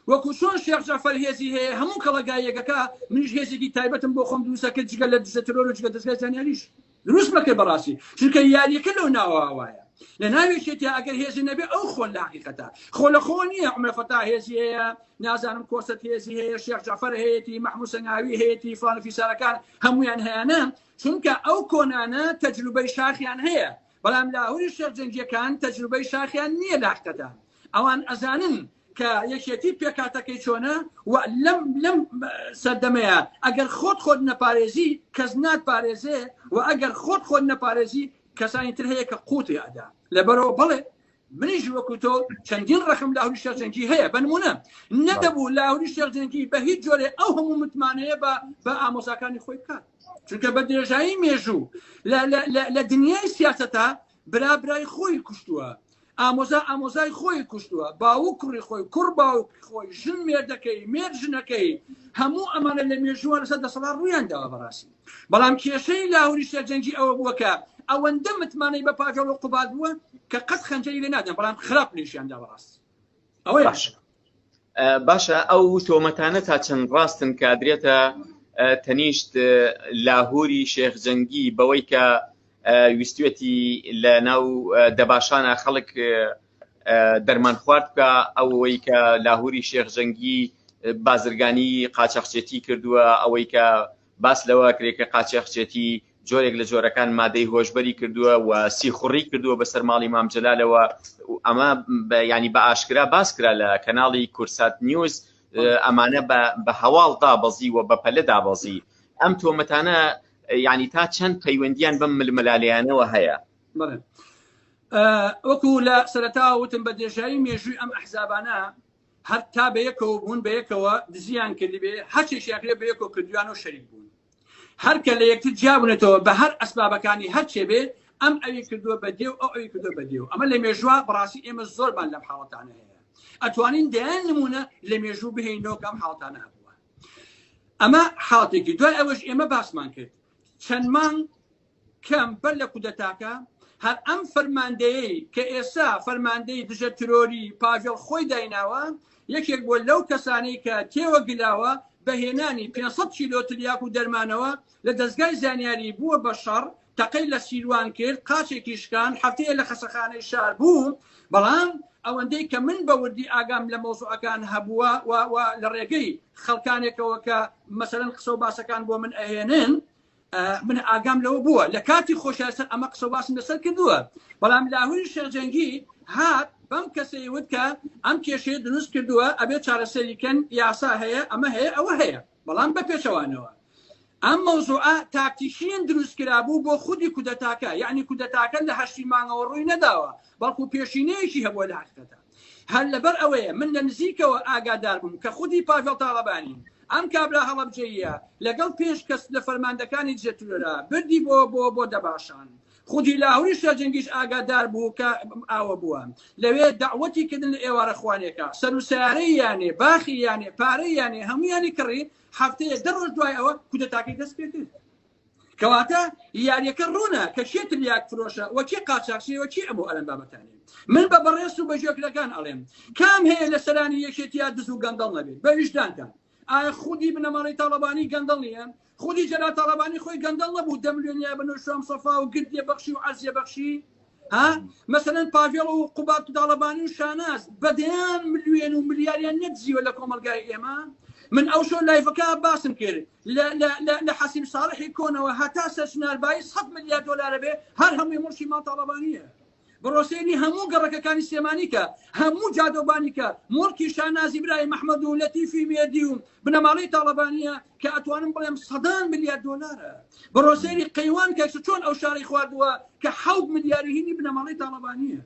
وەکو چۆن شێخ جەعفەر هێزی هەیە هەموو کەڵەگاییەکەکە منیش هێزێکی تایبەتم بۆ خۆم دروستە کرد جگە لە دژە ترۆر و جگە دەزگای زانیاریش دروست مەکرد بەڕاستی چونکە یاریەکە لەو ناوە وایە لە ناوێکێتی ئەگەر هێزی نەبێ ئەو خۆن لە حقیقەتە خۆ لە خۆ نییە عمرە فەتا هێزی هەیە نازانم کۆسەت هێزی هەیە شێخ جەعفەر هەیەتی مەحموود سەنگاوی هەیەی فلان و فیسارەکان هەمویان هەیانە چونکە ئەو کۆنانە تەجروبەی شاخیان هەیە بەڵام لاهوری شێخ جەنگیەکان تەجروبەی شاخیان نییە لە حقیقەتە ئەوان ئەزانن کە یەکێتی پێکاتەکەی چۆنە و لەم لەم سەردەمەیە ئەگەر خۆت خۆت نەپارێزی کەس ناتپارێزێ و ئەگەر خۆت خۆت نەپارێزی کەسانی تر هەیە کە قوتی ئەدا لەبەرەوە بڵێ منیش وەکو تۆ چەندین ڕەخم لاهوری شێخ جەنگی هەیە بە نمونە نەدەبوو لاهوری شێخ جەنگی بە هیچ جۆرێ ئەو هەموو متمانەیە بە بە ئامۆزاکانی خۆی بکات چونکە بە درێژایی مێژوو لە دنیای سیاسەتە برا برای خۆی کوشتووە. ئامۆزا ئامۆزای خۆی کوشتووە، باوک کوڕی خۆی، کوڕ باوکی خۆی، ژن مێردەکەی، مێرد ژنەکەی، هەموو ئەمانە لە مێژووە لەسەر دەسەڵات ڕوویان داوە بەڕاستی. بەڵام کێشەی لاهوری شێرجەنگی ئەوە بووە کە ئەوەندە متمانەی بە پاڤێڵ و قوباد بووە کە قەت خەنجەری لێ نادەن، بەڵام خراپ لێشیان دا بەڕاستی. ئەوەیە باشە. باشە ئەو تۆمەتانە تا چەند ڕاستن کە ئەدرێتە تەنیشت لاهوری شێخ جەنگی بەوەی کە ویستوێتی لە ناو دەباشانە خەڵک دەرمان خوارد بکە ئەوەی کە لاهوری شێخ جەنگی بازرگانی قاچاخچێتی کردووە ئەوەی کە باس لەوە کرێ کە قاچاخچێتی جۆرێک لە جۆرەکان مادەی هۆشبەری کردووە و سیخوڕی کردووە بەسەر ماڵی مام جەلالەوە ئەمە ینی بە ئاشکرا باس کرا لە کەناڵی کورسات نیوز ئەمانە بە هەواڵ دابەزی و بە پەلە دابەزی ئەم تۆمەتانە ینی تا چەند پەیوەندیان بەم ململالێیانەوە هەیە؟ وەکو لە سەرەتا وتم بە درێژایی مێژووی ئەم ئەحزابانە هەر تا بە یەکەوە بوون بە یەکەوە دزیان کردبێ هەرچێکیان کرێ بە یەکەوە کردویان و شەریک بوون هەر کە لە یەکتر جیابوونەتەوە بە هەر ئەسبابەکانی هەرچێ بێ ئەم ئەوی کردووە بە دێو ئەو ئەوی کردووە بە دێو ئەمە لە مێژووە بەڕاستی ئێمە زۆرمان لەم حاڵەتانە هەیە ئەتوانین دەیان نمونە لە مێژوو بهێنەوە کە ئەم حاڵەتانە هەبووە ئەمە حاڵەتێکی دوای ئەوەش ئێمە باسمان کرد چەند مانگ کەم بەر لە کودەتاکە هەر ئەم فەرماندەیەی کە ئێستا فەرماندەی دژە ترۆری پاڤێڵ خۆی دایناوە یەکێک بووە لەو کەسانەی کە تێوە گلاوە بە هێنانی 500 کیلۆ تلیاک و دەرمانەوە لە دەزگای زانیاری بووە بە شەڕ تەقەی لە سیروان کرد قاچێکی شکان هەفتەیە لە خەسەخانەی شار بوو بەڵام ئەوەندەی کە من بە وردی ئاگام لە مەوزوعەکان هەبووە و لە ڕێگەی خەڵکانێکەوە کە مەسەلەن قسە و باسەکان بۆ من ئەهێنن من ئاگام لەوە بووە لە کاتی خۆشە سەر ئەمە قسە باسم لەسەر کردووە بەڵام لاهوری شێخجەنگی هات بەم کەسەی وت کە ئەم کێشەیە دروست کردووە ئەبێ چارەسەری کەن یاسا هەیە ئەمە هەیە ئەوە هەیە بەڵام بە پێچەوانەوە ئەم مەوزوعە تاکتیکیەن دروست کرابوو بۆ خودی کودەتاکە یعنی کودەتاکە لە هەشتی مانگەوە ڕووی نەداوە بەڵکو پێشینەیەکی هەبووە لە حقیقەتە هەر لەبەر ئەوەیە من لە نزیکەوە ئاگادار بووم کە خودی پاڤێڵ تاڵەبانی ئەم کابرا هەڵەبجەییە لەگەڵ پێنج کەس لە فەرماندەکانی دژەتیرۆرا بردی بۆ بۆ بۆ دەباشان. خودی لاهوری شێرجەنگیش ئاگادار بوو کە ئاوە بووە. لەوێ دەعوەتی کردن لە ئێوارە خوانێکا. سەر و سەیارەی یانێ، باخی یانێ، پارەی یانێ هەموویانی کڕی، هەفتەیە دە ڕۆژ دوای ئەوە کودەتاکەی دەست پێ کرد. کەواتە یاریەکە ڕوونە کە کێ تلیاک فرۆشە و کێ قاچاخچیە و کێ ئەم و ئەلەم بابەتانەیە. من بە بەڕێز و بە گوێگرەکان ئەڵێم کام هەیە لە سەرانی یەکێتیا دز و گەندەڵ نەبێت بە ویژدانتان ئایا خودی بنەماڵەی تاڵەبانی گەندەڵ نییە؟ خودی جەلال تاڵەبانی خۆی گەندەڵ نەبوو دە ملیۆنیا بە نەوشیروان مستەفا و گردیە بەخشی و عەرزیە بەخشی ها مەسەلەن پاڤێڵ و قوباد تاڵەبانی و شاناز بە دەیان ملیۆن و ملیاریان نەدزیوە لە کۆمەڵگای ئێمە من ئەو شۆ لایڤەکە باسم کرد لە حەسیم ساڵحی کۆنەوە هەتا سەرچنار بایی 100 ملیار دۆلارە بێ هەر هەمووی موڵکی ماڵ تاڵەبانیە بڕۆ سەیری هەموو گەڕەکەکانی سلێمانی کە هەموو جادەوبانی کە موڵکی شانازی برای مەحمەد و لەتیفی مێردی و بنەماڵەی تاڵەبانیە کە ئەتوانم بڵێم سەدان ملیار دۆلارە بڕۆ سەیری قەیوان کە چۆن ئەو شارەی خواردووە کە حەوت ملیاری هینی بنەماڵەی تاڵەبانیە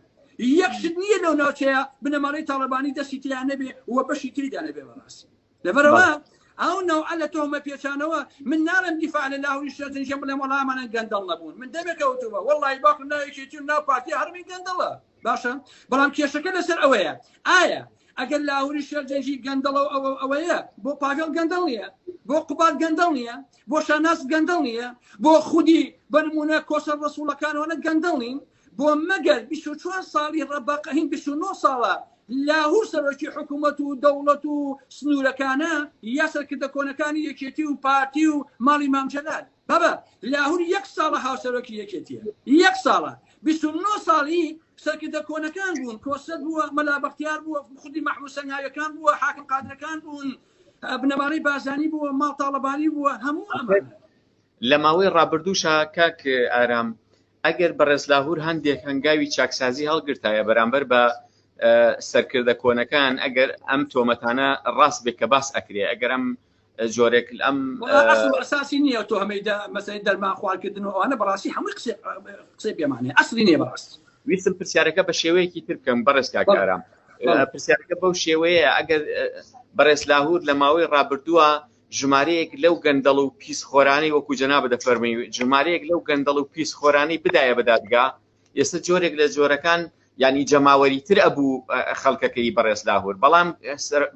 یەک شت نییە لەو ناوچەیە بنەماڵەی تاڵەبانی دەستی تیا نەبێ و بەشی تریدا نەبێ بەڕاستی لەبەرئەوە ئەو نەوعە لە تۆمە پێچانەوە من ناڵێم دیفاع لە لاهوری شێرزنجیان بڵێم وەڵا ئەمانە گەندەڵ نەبوون من دەمێکە وتومە وەڵی باخم ناو یەکێتی و ناو پارتی هەرمی گەندەڵە باشە بەڵام کێشەکە لەسەر ئەوەیە ئایا ئەگەر لاهوری شێرزنجی گەندەڵە و ئەوە ئەوەیە بۆ پاڤێڵ گەندەڵ نییە بۆ قوباد گەندەڵ نییە بۆ شاناز گەندەڵ نییە بۆ خودی بەنمونە کۆسەر ڕسوڵەکانەوەە گەندەڵ نین بۆ مەگەر 24 ساڵی ڕەبەقە هین 29 ساڵە لاهور سەرۆکی حکومەت و دەوڵەت و سنوورەکانە یا سەرکردە کۆنەکانی یەکێتی و پارتی و ماڵی مام جەلال؟ بابە لاهور یەک ساڵە هاوسەرۆکی یەکێتیە یەک ساڵە 29 ساڵی سەرکردە کۆنەکان بوون کۆسرەت بووە مەلا بەختیار بووە خودی مەحموود سەنگاویەکان بووە حاکم قادرەکان بوون بنەماڵەی بارزانی بووە ماڵ تاڵەبانی بووە هەموو ئەمانە لە ماوەی ڕابردووشا کاک ئارام ئەگەر بەڕێز لاهور هەندێک هەنگاوی چاکسازی هەڵگرتایە بەرامبەر بە سەرکردە کۆنەکان ئەگەر ئەم تۆمەتانە ڕاست بێت کە باس ئەکرێ ئەگەر ئەم جۆرێک ئەم ئەساسی نییە تۆ هەمەی مەسەی دەرمان خوارکردن و ئەوانە بەڕاستی هەمووی قسەی پێمانێ ئەسلی نییە بەڕاست ویستم پرسیارەکە بە شێوەیەکی تر بکەم بەڕێز کاک ئارام پرسیارەکە بەو شێوەیە ئەگەر بەڕێز لاهور لە ماوەی ڕابردووە ژمارەیەک لەو گەندەڵ و پیس خۆرانەی وەکو جەنابت دەفەرمووی ژمارەیەک لەو گەندەڵ و پیس خۆرانەی بدایە بە دادگا ئێستا جۆرێک لە جۆرەکان. ینی جەماوەری تر ئەبوو خەڵکەکەی بەڕێز لاهور بەڵام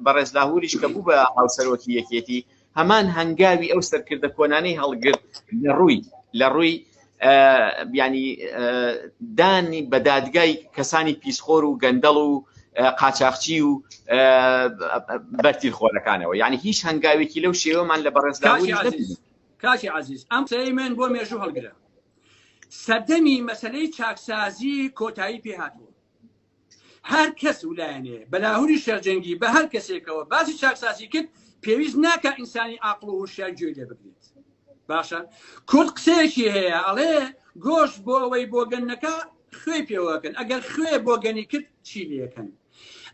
بەڕێز لاهوریش کە بوو بە هاوسەرۆکی یەکێتی هەمان هەنگاوی ئەو سەرکردە کۆنانەی هەڵگرت لە ڕووی لە ڕووی ینی دانی بە دادگای کەسانی پیسخۆر و گەندەڵ و قاچاخچی و بەرتیل خۆرەکانەوە یعنی هیچ هەنگاوێکی لەو شێوەمان لە بەڕێز کاکی عزیز ئەم قسەی من بۆ مێژوو هەڵگرە سەردەمی مەسلەی چاکسازی کۆتایی پێهاتووە هەر کەس و لایەنێ بە لاهوری شێرجەنگی بە هەر کەسێکەوە باسی چاکسازی کرد پێویست ناکە ئینسانی عاقڵ و هۆشیار گوێی لێ بگرێت باشە کورد قسەیەکی هەیە ئەڵێ گۆشت بۆ ئەوەی بۆگەن نەکا خوێی پێوەکەن ئەگەر خوێ بۆگەنی کرد چی لێکەن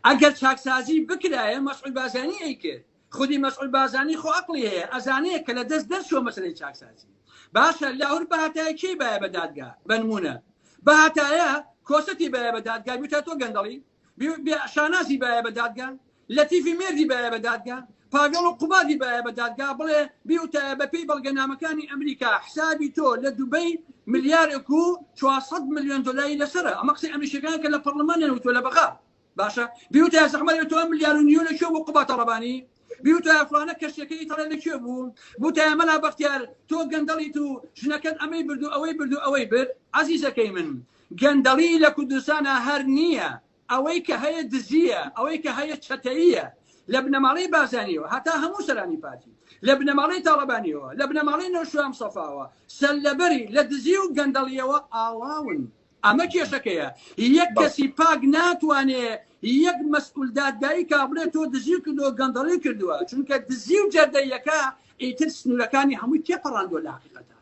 ئەگەر چاکسازی بکرایە مەسعود بازانی ئەیکرد خودی مەسعود بازانی خۆ ئەقڵی هەیە ئەزانێ کە لە دەست دەرچووە مەسەلەی چاکسازی باشە لاهور بەهاتایە کێی بایە بە دادگا بەنمونە بەهاتایە کۆسەتی بایە بە دادگا بیوتە تۆ گەندەڵی شانازی بایە بە دادگا لەتیفی مێردی بایە بە دادگا پاڤێڵ و قوبادی بایە بە دادگا بڵێ بیوتایە بەپێی بەڵگەنامەکانی ئەمریکا حسابی تۆ لە دوبەی ملیارێک و 400 ملیۆن دلاری لەسەرە ئەمە قسەی ئەمریکیەکان کە لە پەرلەمانیان وتوە لە بەغا باشە بیوتایە زەحمەت بێت تۆ ئەم ملیار و نیو لە کوێ بوو قوباد تاڵەبانی بیوتایە فڵانە کەشتیەکەی ئیتاڵیا لە کوێ بوو بوتایە مەلا بەختیار تۆ گەندەڵیت و ژنەکەت ئەمەی برد و ئەوەی برد و ئەوەی برد عەزیزەکەی من گەندەڵی لە کوردستانە هەر نییە ئەوەی کە هەیە دزییە ئەوەی کە هەیە چەتەییە لە بنەماڵەی بازانیەوە هەتا هەموو سەرانی پارتی لە بنەماڵەی تاڵەبانیەوە لە بنەماڵەی نەوشیروان مستەفاوە سەرلەبەری لە دزی و گەندەڵیەوە ئاڵاون ئەمە کێشەکەیە یەک کەسی پاک ناتوانێ یەک مەسئول دادگایی کا بڵێ تۆ دزی کردووە گەندەڵی کردووە چونکە دزی و جەردەیەکە ئیتر سنوورەکانی هەمووی تێپەڕاندووە لە حقیقەتە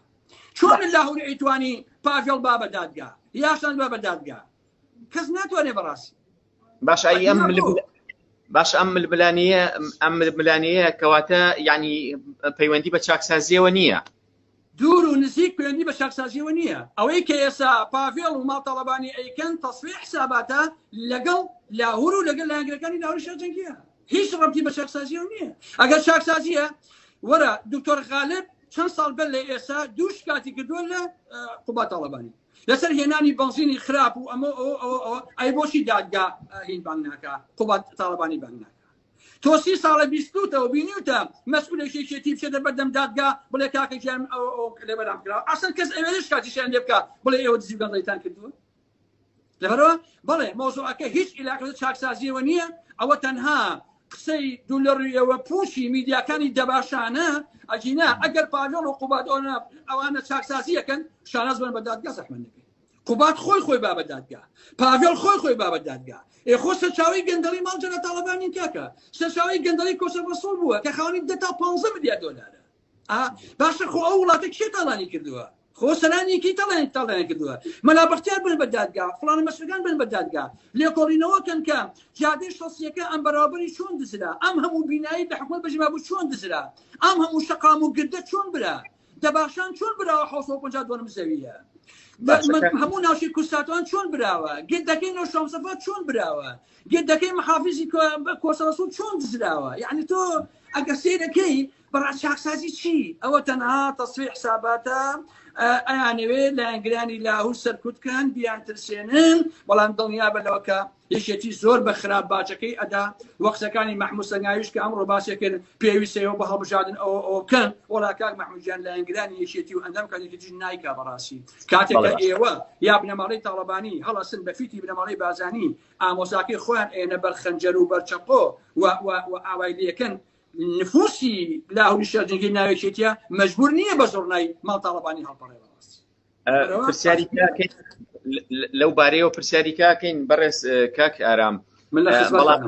چۆن لاهور ئەیتوانی پاڤێڵ با بە دادگا یاشان با بە دادگا کەس ناتوانێ بەڕاستی باش ئەی ئەم باش ئەم ململانیە ئەم ململانیە کەواتە یعنی پەیوەندی بە چاکسازیەوە نییە دوور و نزیک پەیوەندی بە چاکسازیەوە نییە. ئەوەی کە ئێستا پاڤێڵ و ماڵ تاڵەبانی ئەیکەن تەسفیەی حساباتە لەگەڵ لاهور و لەگەڵ لایەنگرەکانی لاهوری شەرجەنگیە. هیچ ڕەبتی بە چاکسازیەوە نییە. ئەگەر چاکسازیە وەرە دکتۆر غالب چەند ساڵ بەر لە ئێستا دوو شکاتی کردووە لە قوباد تاڵەبانی لەسەر هێنانی بەنزینی خراپ و ئەمە ئەوە ئەوە ئەوە ئەی بۆچی دادگا هین بانگ ناکا قوباد تاڵەبانی بانگ ناکا تۆ سی ساڵە بیستوتە و بینیوتە مەسئولێکی یەکێتی بچێتە بەردەم دادگا بڵێ کاکە گیان ئەو ئەو لێ بەرام کرا ئەسڵ کەس ئەوێ شکاتیشیان لێ بکا بڵێ ئێوە دزی و گەندەڵیتان کردووە لەبەرەوە بەڵێ مۆزوعەکە هیچ عیلاقە لە چاکسازیەوە نییە ئەوە تەنها قسەی دوو لە ڕوویەوە پوچی میدیاکانی دەباشانە ئەگینا ئەگەر پاڤێڵ و قوباد ئەوانە چاکسازیەکەن شاناز بن بە دادگا زەحمەت نەکەن قوباد خۆی خۆی با بە دادگا پاڤێڵ خۆی خۆی با بە دادگا ئێ خۆ سەرچاوەی گەندەڵی ماڵ جەلال تاڵەبانین کاکە سەرچاوەی گەندەڵی کۆسرەت ڕەسوڵ بووە کە خاوەنی دە تا 15 ملیار دۆلارە ئا باشە خۆ ئەو وڵاتە کێ تاڵانی کردووە خۆ سەرانی کی تاڵانی تاڵیان کردووە مەلا بەختیار بن بە دادگا فڵانە مەسەکان بن بە دادگا لێکۆڵینەوە کەن کە جادەی شەسیەکە ئەم بەرابەری چۆن دزرا ئەم هەموو بینایی لە حکومەت بەجێما بوو چۆن دزرا ئەم هەموو شەقام و گردە چۆن برا دەباشان چۆن براوە 750 دۆنم زەویە هەموو ناوچەی کوردستان چۆن براوە گردەکەی نەوشامسەفا چۆن براوە گردەکەی محافزی کۆسەرەسوڵ چۆن دزراوە یعنی تۆ ئەگەر سەیرەکەی بەڕا چاکسازی چی ئەوە تەنها تەسفی حساباتە ئەیانەوێت لایەنگرانی لاهور سەرکوتکەن بیان ترسێنن بەڵام دڵنیا بە لەوە کە یەکێتی زۆر بە خراپ باجەکەی ئەدا وە قسەکانی مەحمود سەنگاویش کە ئەمڕۆ باسی کرد پێویستە ئێوە بە هەڵبژاردن ئەوە ئەوە بکەن وەڵا کاک مەحمود گیان لایەنگرانی یەکێتی و ئەندام کات یەکێتیش نایکا بەڕاستی کاتێک کە ئێوە یا بنەماڵەی تاڵەبانی هەڵەسن بە فیتی بنەماڵەی بازانی ئامۆزاکەی خۆیان ئێنە بەر خەنجەر و بەر چەقۆ و و و ئاوای لێکەن نفوسی لاهوری شێرجەنگی ناوێکێتیە مەجبور نییە بە زۆرنای ماڵ تاڵەبانی هەڵپەڕێ بەڕاستی پرسیاری کاکەین لەو بارەیەوە پرسیاری کاکەین بەڕێز کاک ئارام بەڵام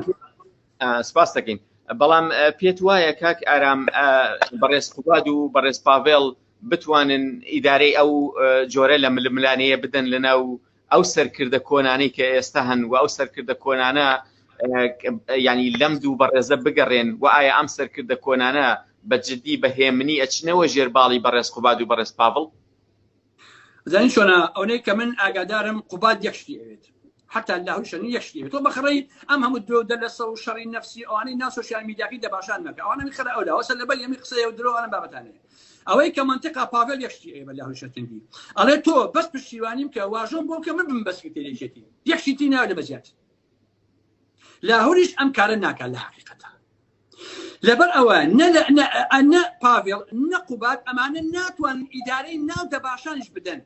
سپاس دەکەین بەڵام پێت وایە کاک ئارام بەڕێز قوباد و بەڕێز پاڤێڵ بتوانن ئیدارەی ئەو جۆرە لە ململانەیە بدەن لە ناو ئەو سەرکردە کۆنانەی کە ئێستا هەن و ئەو سەرکردە کۆنانە ینی لەم دوو بەڕێزە بگەڕێن و ئایا ئەم سەرکردە کۆنانە بە جدی بە هێمنی ئەچنەوە ژێرباڵی بەڕێز قوباد و بەڕێز پاڤڵ؟ زانی چۆنە ئەونەی کە من ئاگادارم قوباد یەک شتی ئەوێت حتا لاهوشەنی یەک شتی تۆ بەخڕی ئەم هەموو درۆ دەلەسە و شەڕی نەفسی ئەوانەی نا سۆسیال میدیاکەی دەباشان مەکە ئەوانە خەرە ئەولا وەسەر لەبەر یەمی قسەیە و درۆ ئەم بابەتانەیە. ئەوەی کە مەنتیقا پاڤێل یەک شتی ئەیە بە لاهوری شەرتەنگی ئەڵێ تۆ بەس پشتیوانیم کە واژۆم بۆ بکە من بم بە سکرتێری یەکێتی یەک شتی تی ناوێ لە بەزیاتر لاهوریش ئەم کارە ناکات لە حقیقەتە لەبەر ئەوە نە لە نە پاڤێڵ نە قوباد ئەمانە ناتوانن ئیدارەی ناو دەباشانیش بدەن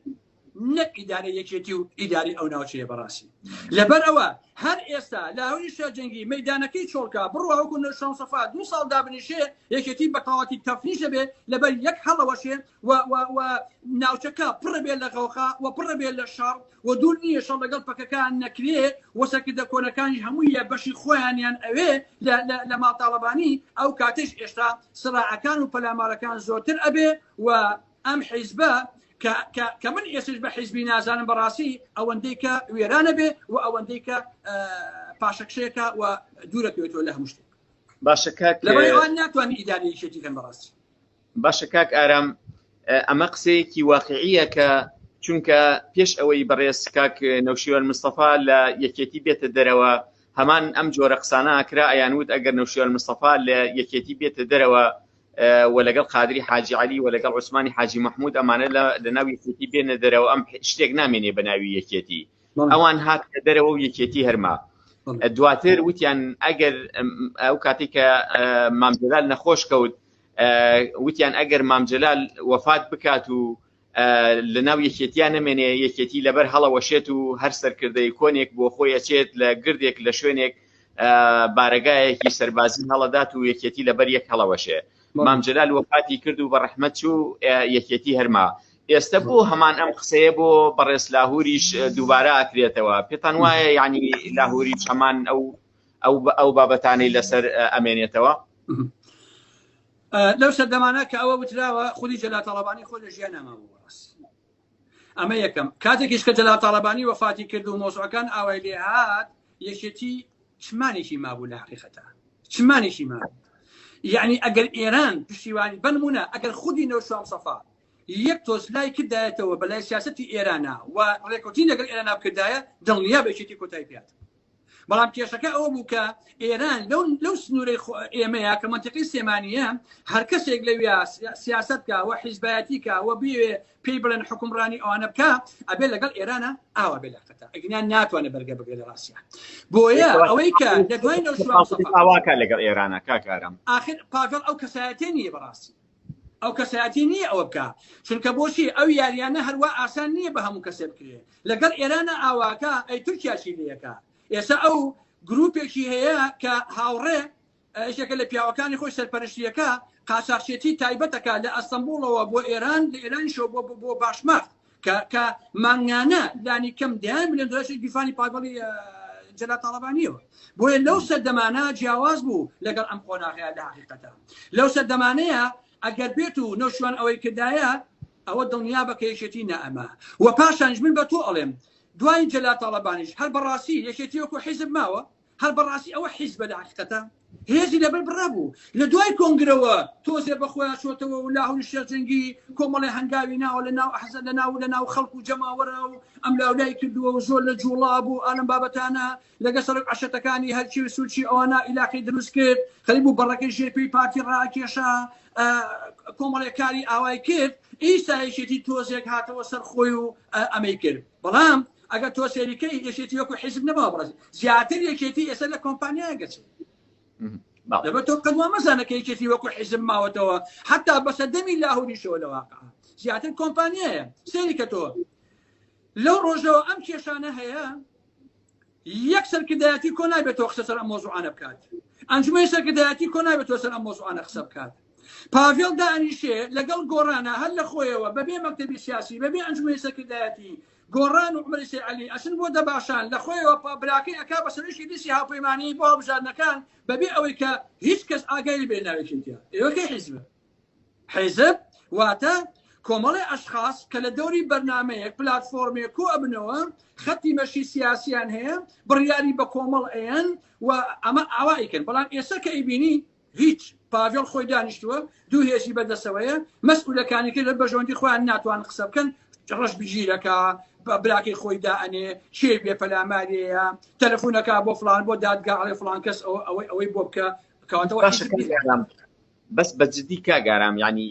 نەک ئیدارەی یەکێتی و ئیداری ئەو ناوچەیە بەڕاستی لەبەر ئەوە هەر ئێستا لاهوری شێرجەنگی مەیدانەکەی چۆڵکا بڕوا وەکو نەوشیروان سەفا دوو ساڵ دابنیشێ یەکێتی بەتەواتی تەفنیش دەبێ لەبەر یەک هەڵەوەشێ و و و ناوچەکە پڕ بێ لە غەوغا و پڕ بێ لە شەڕ و دوور نییە شەڕ لەگەڵ پەکەکە نەکرێ و سەرکردە کۆنەکانیش هەمووی لە بەشی خۆیانیان ئەوێ لە لە لە ماڵ تاڵەبانی ئەو کاتەیش ئێشتا سڕاعەکان و پەلامارەکان زۆرتر ئەبێ و ئەم حیزبە کە کە کە من ئێستش بە حیزبی نازانم بەڕاستی ئەوەندەی کە وێرانە بێ و ئەوەندەی کە پاشەکشەیەکە و دوورەکەوێتەوە لە هەموو شتێک باشە کاک لەبەر ئەوان ناتوانن ئیدارەی یەکێتی کەن بەڕاستی باشە کاک ئارام ئەمە قسەیەکی واقعیە کە چونکە پێش ئەوەی بەڕێز کاک نەوشیروان مستەفا لە یەکێتی بێتە دەرەوە هەمان ئەم جۆرە قسانە ئەکرا ئەیان وت ئەگەر نەوشیروان مستەفا لە یەکێتی بێتە دەرەوە و لەگەڵ قادری حاجی عەلی و لەگەڵ عوسمانی حاجی مەحمود ئەمانە لە ناو یەکێتی بێنە دەرەوە ئەم شتێک نامێنێ بە ناوی یەکێتی ئەوان هاتنە دەرەوە و یەکێتی هەرما دواتر وتیان ئەگەر ئەو کاتی کە مام جەلال نەخۆش کەوت وتیان ئەگەر مام جەلال وەفات بکات و لە ناو یەکێتیا نەمێنێ یەکێتی لەبەر هەڵەوەشێت و هەر سەرکردەی کۆنێک بۆ خۆی ئەچێت لە گردێک لە شوێنێک بارەگایەکی سەربازی هەڵەدات و یەکێتی لەبەر یەک هەڵەوەشێ مام جەلال وەفاتی کرد و بە ڕەحمەت چوو یەکێتی هەرما ئێستا بۆ هەمان ئەم قسەیە بۆ بەڕێز لاهوریش دووبارە ئەکرێتەوە پێتان وایە یعنی لاهوریش هەمان ئەو ئەو ئەو بابەتانەی لەسەر ئەمێنێتەوە؟ لەو سەردەمانە کە ئەوە وتراوە خودی جەلال تاڵەبانی خۆی لە ژیان نامابوو بەڕاستی ئەمە یەکەم کاتێکیش کە جەلال تاڵەبانی وەفاتی کرد و مۆزوعەکان ئاوای لێ هات یەکێتی چمانێکی مابوو لە حقیقەتە چمانێکی مابوو یعنی ئەگەر ئێران پشتیوانی بنمونە ئەگەر خودی نەوشیروان مستەفا یەک تۆز لای کردایەتەوە بەلای سیاسەتی ئێرانە و ڕێکوتین لەگەڵ ئێران بکردایە دڵنیا بە یەکێتی کۆتایی پێات بەڵام کێشەکە ئەوە بوو کە ئێران لەو لەو سنوورەی ئێمەیە کە منتیقی سلێمانییە هەر کەسێک لەویا سیاسەت بکا و حیزبایەتی کا و بێ پێی بڵێن حکومڕانی ئەوانە بکا ئەبێ لەگەڵ ئێرانە ئاوا بێ لاقەتە ئەگینا ناتوانێت بەرگە بگرێت لە ڕاستیا بۆیە ئەوەی کە لە دوای نەوشیروان مستەفا ئاواکە لەگەڵ ئێرانە کاک ئارام ئاخر پاڤێڵ ئەو کەسایەتیە نییە بەڕاستی ئەو کەسایەتی نییە ئەوە بکە چونکە بۆچی ئەو یاریانە هەروە ئاسان نییە بە هەموو کەسێ بکرێ لەگەڵ ئێرانە ئاواکە ئەی تورکیا چی لەکە ئێستا ئەو گروپێکی هەیە کە هاوڕێ یەکێکە لە پیاوەکانی خۆی سەرپەرشتیەکە قاچاخچێتی تایبەتەکە لە ئەستەمبوڵەوە بۆ ئێران لە ئێرانیشەوە بۆ بۆ باشماخ کە کە مانگانە لانی کەم دەیان ملیۆن دۆلاری گیرفانی پاڤڵی جەلال تاڵەبانیەوە بۆیە لەو سەردەمانە جیاواز بوو لەگەڵ ئەم قۆناغەیە لە حقیقەتە لەو سەردەمانەیە ئەگەر بێت و نەوشیروان ئەوەی کردایە ئەوە دڵنیا بە کە یەکێتی نەئەما و پاشانیش من بە تۆ ئەڵێم دوای جەلال تاڵەبانیش هەر بەڕاستی یەکێتی وەکو حیزب ماوە هەر بەڕاستی ئەوە حیزبە لە حقیقەتە هێزی لەبەر بڕابوو لە دوای کۆنگرەوە تۆزێ بە خۆیان چۆتەوە و لاهوری شێخ جەنگی کۆمەڵی هەنگاوی ناوە لە ناو ئەحزە لە ناو لە ناو خەڵک و جەماوەرە و ئەم لاولای کردووە و زۆر لە جوڵا بوو ئالم بابەتانە لەگە سەرۆک عەشەتەکانی هەرچی و سوچی ئەوانە ئیلاقی دروست کرد خەریک بوو بەڕەکەی ژێر پێی پارتی ڕاکێشا کۆمەڵێک کاری ئاوای کرد ئیستا یەکێتی تۆزێک هاتەوە سەر خۆی و ئەمەی کرد بەڵام ئەگەر تۆ سەیریکەی یەکێتی وەکو حیزب نەماوە بەڕێز زیاتر یەکێتی ئێستا لە کۆمپانیایە گەچێت لەبەر تۆ قەت وا مەزانە کە یەکێتی وەکو حیزب ماوەتەوە حتا بەسەر دەمی لاهوریشەوە لە واقع زیاتر کۆمپانیایە سەیری کە تۆ لەو ڕۆژەوە ئەم کێشانە هەیە یەک سەرکردایەتی کۆ نابێتەوە قسە سەر ئەم مۆزوعانە بکات ئەنجومەنی سەرکردایەتی کۆ نابێتەوە سەر ئەم مۆزوعانە قسە بکات پاڤێڵ دانیشێ لەگەڵ گۆڕانە هەر لە خۆیەوە بەبێ مەکتەبی سیاسی بەبێ ئەنجومەنی سەرکردایەتی گۆڕان و عومەری سەید عەلی ئەچن بۆ دەباشان لە خۆیەوە براکەی ئەکا بە سەرۆکی لیستی هاوپەیمانی بۆ هەڵبژاردنەکان بەبێ ئەوەی کە هیچ کەس ئاگای بێ ناوێکێتیە ئێوە کەی حیزبە حیزب واتە کۆمەڵی ئەشخاص کە لە دەوری بەرنمەیەک پلتفۆرمێک کۆ ئەبنەوە خەتی مەشی سیاسیان هەیە بڕیاری بە کۆمەڵ ئەیەن و ئەمە ئاوایکەن بەڵام ئێستا کە ئەیبینی هیچ پاڤێڵ خۆی دانیشتووە دوو هێزی بەدەسەوەیە مەسئولەکانی کە لە بەژۆندی خۆیان ناتوان قسە بکەن ڕەش بگیرەکە براکەی خۆی دائەنێ چێ بێ پەلامارەیە تەلەفۆنەکە بۆ فلان بۆ دادگا ئەڵێ فلان کەس ئەوەی ئەوەی بۆ بکە کەواتەوە باشە. بەس بە جدی کاک ئارام یانی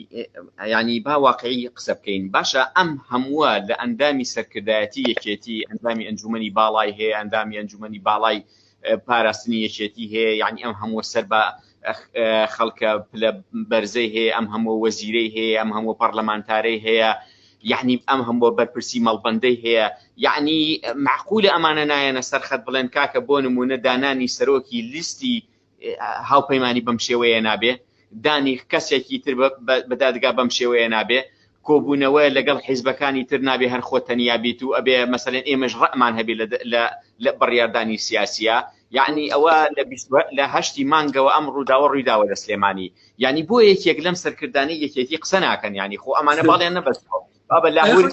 یانی با واقعی قسە بکەین باشە ئەم هەمووە لە ئەندامی سەرکردایەتی یەکێتی ئەندامی ئەنجومەنی باڵای هەیە ئەندامی ئەنجومەنی باڵای پاراستنی یەکێتی هەیە یعنی ئەم هەمووە سەر بە خەڵکە پلە بەرزەی هەیە ئەم هەموو وەزیرەی هەیە ئەم هەموو پەرلەمانتارەی هەیە یعنی ئەم هەموو بەرپرسی مەڵبەندەی هەیە یعنی معقولە ئەمانە نایەنە سەر خەت بڵێن کاکە بۆ نمونە دانانی سەرۆکی لیستی هاوپەیمانی بەم شێوەیە نابێ، دانی کەسێکی تر بە دادگا بەم شێوەیە نابێ، کۆبوونەوە لەگەڵ حیزبەکانی تر نابێ هەر خۆت تەنیا بیت و ئەبێ مەسەلەن ئێمەش ڕەئمان هەبێ لە بڕیاردانی سیاسیە یعنی ئەوە لە هەشتی مانگەوە ئەم ڕووداوە ڕوویداوە لە سلێمانی یعنی بۆ یەکێک لەم سەرکردانی یەکێتی قسە ناکەن یعنی خۆ ئەمانە باڵیان نەبەستەوە بابە لاهور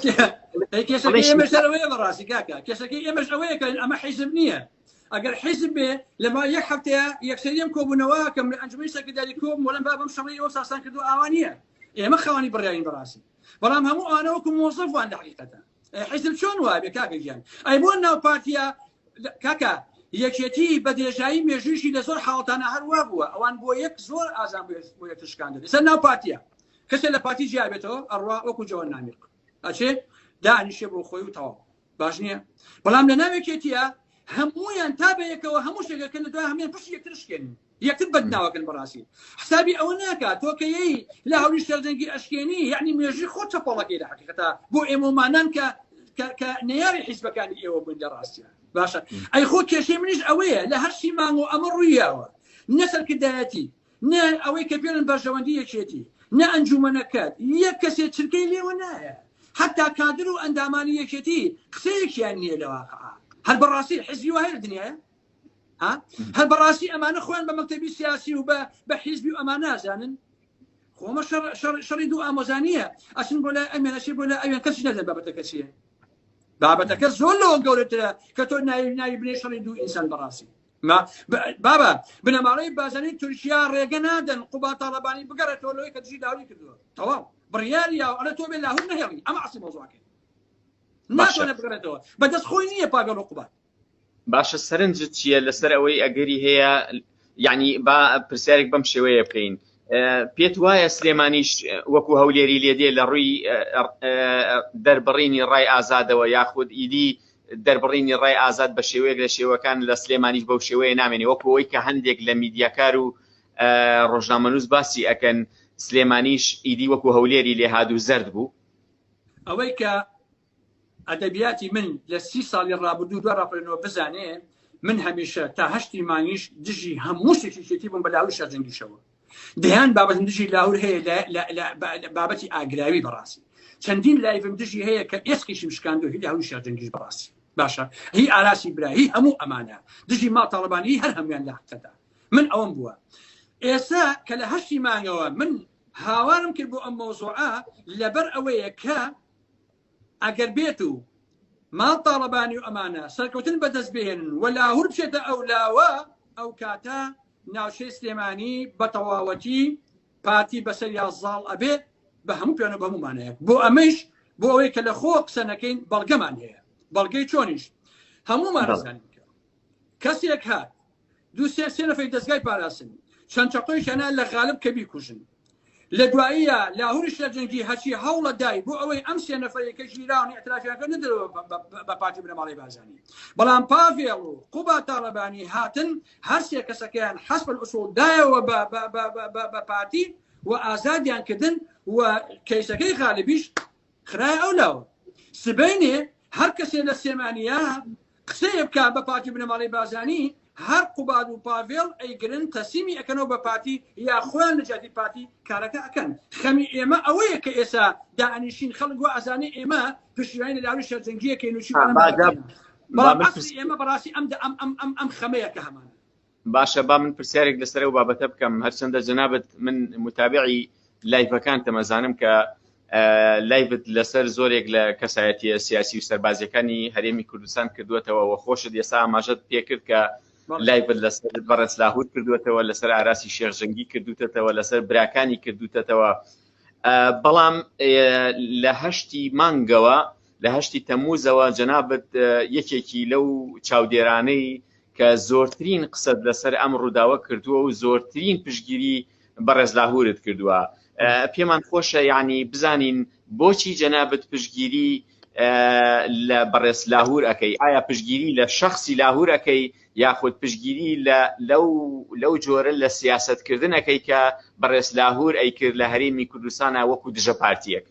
کێشەکەی ئێمەش ئەوەیە بەڕاستی کاکە کێشەکەی ئێمەش ئەوەیە کە ئەمە حیزب نییە ئەگەر حیزب بێ لە ماوەی یەک هەفتەیە یەکسەری ئەم کۆبوونەوە کەم لە ئەنجومەنی سەرکرداری کۆبم وەڵم بابم شەڕی ئەوە ساسان کردو ئاوا نییە ئێمە خاوەنی بڕیارین بەڕاستی بەڵام هەموو ئەوانە وەکو مۆزەف وان لە حقیقەتە حیزب چۆن وابێ کاکە گیان ئەی بۆ ناو پارتیە کاکە یەکێتی بە درێژایی مێژوویشی لە زۆر حاڵتانە هەر وا بووە ئەوان بۆ یەک زۆر ئازان بۆ یەک شکاندن سەر ناو پارتیە کەسێ لە پارتی جیا بێتەوە ئەڕوا وەکو جەوان نامیق ئەچێ دانیشێ بۆ خۆی و تەواو باش نییە بەڵام لە ناوێکێتیە هەمویان تا بە یەکەوە هەموو شتێکەکەن لە دوای هەمیان پشتی یەکتر شکێن یەکتر بەدناوەکەن بەڕاستی حسابی ئەوە ناکات تۆ کە یەی لە هەوری شێرجەنگی ئەشکێنی یعنی مێژوی خۆ چەپۆڵەکەی لە حقیقەتا بۆ ئێمەمانان کە کە نەیاری حیزبەکانی ئێوە بوون لە ڕاستە باشە ئەی خۆ کێشەی منیش ئەوەیە لە هەرشی مانگ و ئەمە ڕوویاوە نەسەرکردایەتی نە ئەوەی کە پێڵن بەرژەوەندی یەکێتی، نە ئەنجومەنەکەت، یەک کەسێ چرکەی لێوە نایە. حەتا کادر و ئەندامانی یەکێتی قسەیەکیان نییە لە واقعا. هەر بەڕاستی حیزبی وا هەیە لە دنیایا؟ ها؟ هەر بەڕاستی ئەمانە خۆیان بە مەکتەبی سیاسی و بە بە حیزبی و ئەمانە نازانن؟ خۆمە شەڕ شەڕ شەڕی دوو ئامۆزانییە. ئەچن بۆ لای ئەمیان ئەچێ بۆ لای ئەویان کەسیش نازانێت بابەتەکە چییە. بابەتەکە زۆر لەوە گەورەترە کە تۆ ناوی ناوی بنێی شەڕی دوو ئینسان بەڕاستی. بابە بنەماڵەی بازانی تورکیا ڕێگە نادەن قوبا تاڵەبانی بگەڕێتەوە لەوەی کە دژی لاهوری کردووە تەواو بڕیاری یاوە ئەڵێ تۆ بێ لاهور نەهێڵی ئەمە ئەسڵی مەوزوعەکەی ناتوانێت بگەڕێتەوە بەدەست خۆی نییە پاگەڵ و قوباد باشە سەرنجت چییە لەسەر ئەوەی ئەگەری هەیە یعنی با پرسیارێک بەم شێوەیە بکەین پێت وایە سلێمانیش وەکو هەولێری لێدێ لە ڕووی دەربڕینی ڕای ئازادەوە یاخود ئیدی دەربڕینی ڕای ئازاد بە شێوەیەک لە شێوەکان لە سلێمانیش بەو شێوەیە نامێنێ وەکو ئەوەی کە هەندێک لە میدیاکار و ڕۆژنامەنووس باسی ئەکەن سلێمانیش ئیدی وەکو هەولێری لێهات و زەرد بوو. ئەوەی کە ئەدەبیاتی من لە سی ساڵی ڕابردوو دوای ڕاپەرینەوە بزانێ من هەمیشە تا هەشتی مانگیش دژی هەموو شتێکی یەکێتی بووم بە لاهور شەرجەنگیشەوە دەیان بابەتم دژی لاهور هەیە لە بابەتی ئاگراوی بەڕاستی چەندین live م دژی هەیە کە ئێسکیشم شکاندو هی لاهوری شێخ بەڕاستی باشە هی ئاراسی برا هی هەموو ئەمانە دژی ماڵ تاڵەبانی هەر هەمویان لە حقیقەتە من ئەوەم بووە ئێستا کە لە هەشتی مانگەوە من هاوارم کرد بۆ ئەم مۆزوعە لەبەر ئەوەیە کە ئەگەر بێت و ماڵ تاڵەبانی و ئەمانە سەرکەوتن بەدەست بهێنن و لاهور بچێتە ئەو لاوە ئەو کاتە ناوچەی سلێمانی بە تەواوەتی پارتی بەسەریا زاڵ ئەبێ بە هەموو پێێنە بە هەموو مانایەک بۆ ئەمەیش بۆ ئەوەی کە لە خۆ قسە نەکەین بەڵگەمان هەیە بەڵگەی چۆنیش هەموومان ئەزانین کەسێک هات دوو سێ سێ نەفەری دەزگای پاراستن چەند چەقۆیشیان لە غالب کە بیکوژن لە دواییە لاهوری شەرجەنگی هەرچی هەوڵە دای بۆ ئەوەی ئەم سێ نەفەری کە گیراون ئیعترافیان کرد نەدرەوە بە پارتی بنەماڵەی بارزانی بەڵام پاڤێڵ و قوبا تاڵەبانی هاتن هەر سێ کەسەکەیان حەسب الئوسوڵ دایەوە بە پارتی و ئازادیان کردن و کەیسەکەی غالبیش خرایە ئەو لاوە سبەینێ هەر کەسێ لە سلێمانیە قسەیە بکا بە پارتی بنەماڵەی بازانی هەر قوباد و پاڤێڵ ئەیگرن تەسلیمی ئەکەنەوە بە پارتی یا خۆیان لە جیاتی پارتی کارەکە ئەکەن خەمی ئێمە ئەوەیە کە ئێسا دائەنیشین خەڵک وا ئەزانێ ئێمە پشتیوانی لە لاوری شەرجەنگیەکەین و چی بەڵام ئەسلی ئێمە بەڕاستی ئەم ئەم ئەم ئەم ئەم خەمەیە کە هەمانە باشە با من پرسیارێک لەسەر ئەو بابەتە بکەم هەرچەندە جەنابت من متابعی live ەکانتم ئەزانم کە live ت لەسەر زۆرێک لە کەسایەتیە سیاسی و سەربازیەکانی هەرێمی کوردستان کردووەتەوە و خۆشت ئێستا ئاماژەت پێکرد کە live ت لەسەر بەڕێز لاهور کردووەتەوە لەسەر ئاراسی شێخ جەنگی کردوتەتەوە لەسەر براکانی کردوتەتەوە بەڵام لە هەشتی مانگەوە لە هەشتی تەموزەوە جەنابت یەکێکی لەو چاودێرانەی کە زۆرترین قسەت لەسەر ئەم ڕووداوە کردووە و زۆرترین پشگیری. بەڕێز لاهورت کردووە. پێمان خۆشە یعنی بزانین بۆچی جەنابت پشتگیری لە بەڕێز لاهور ئەەکەی؟ ئایا پشتگیری لە شخصی لاهور ئەەکەی یاخود پشتگیری لە لەو لەو جۆرە لە سیاسەتکردن ئەەکەی کە بەڕێز لاهور ئەیکرد لە هەرێمی کوردستانە وەکو دژە پارتیەک؟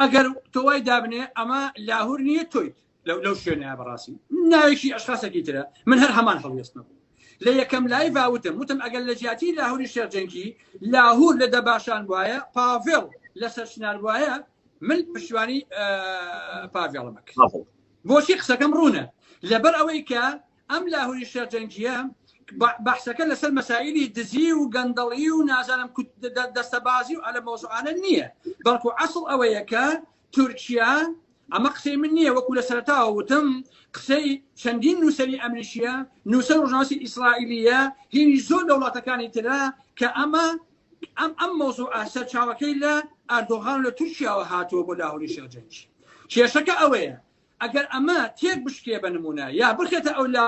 ئەگەر تۆ وای دابنێ ئەمە لاهور نییە تۆیت لەو شوێنەیە بەڕاستی ناوێکی ئەشخاصێکی ترە من هەر هەمان هەڵوێست نەبوو لە یەکەم live وتم وتم ئەگەر لە جیاتی لاهوری شێرجەنگی لاهور لە دەباشان وایە پاڤێڵ لەسەر شنار وایە من پشتیوانی پاڤێڵم کرد بۆچی قسەکەم ڕوونە لەبەر ئەوەی کە ئەم لاهوری شێرجەنگیە بەحسەکە لەسەر مەسائلی دزی و گەندەڵی و نازانم دەستەبازی و ئەلە مەوزوعانە نییە بەڵکو ئەسڵ ئەوەیە کە تورکیا ئەمە قسەی من نییە وەکو لە سەرەتاوە وتم قسەی چەندین نووسەری ئەمریکیە نووسەر ڕۆژنامەنووسی ئیسرائیلیە هینی زۆر لە وڵاتەکانی ترە کە ئەمە ئەم ئەم مەوزوعە سەرچاوەکەی لە ئەردۆغان لە تورکیاوە هاتووە بۆ لاهوری شێخ جەنگی کێشەکە ئەوەیە ئەگەر ئەمە تێک بشکێ بە نمونە یا بخێتە ئەو لا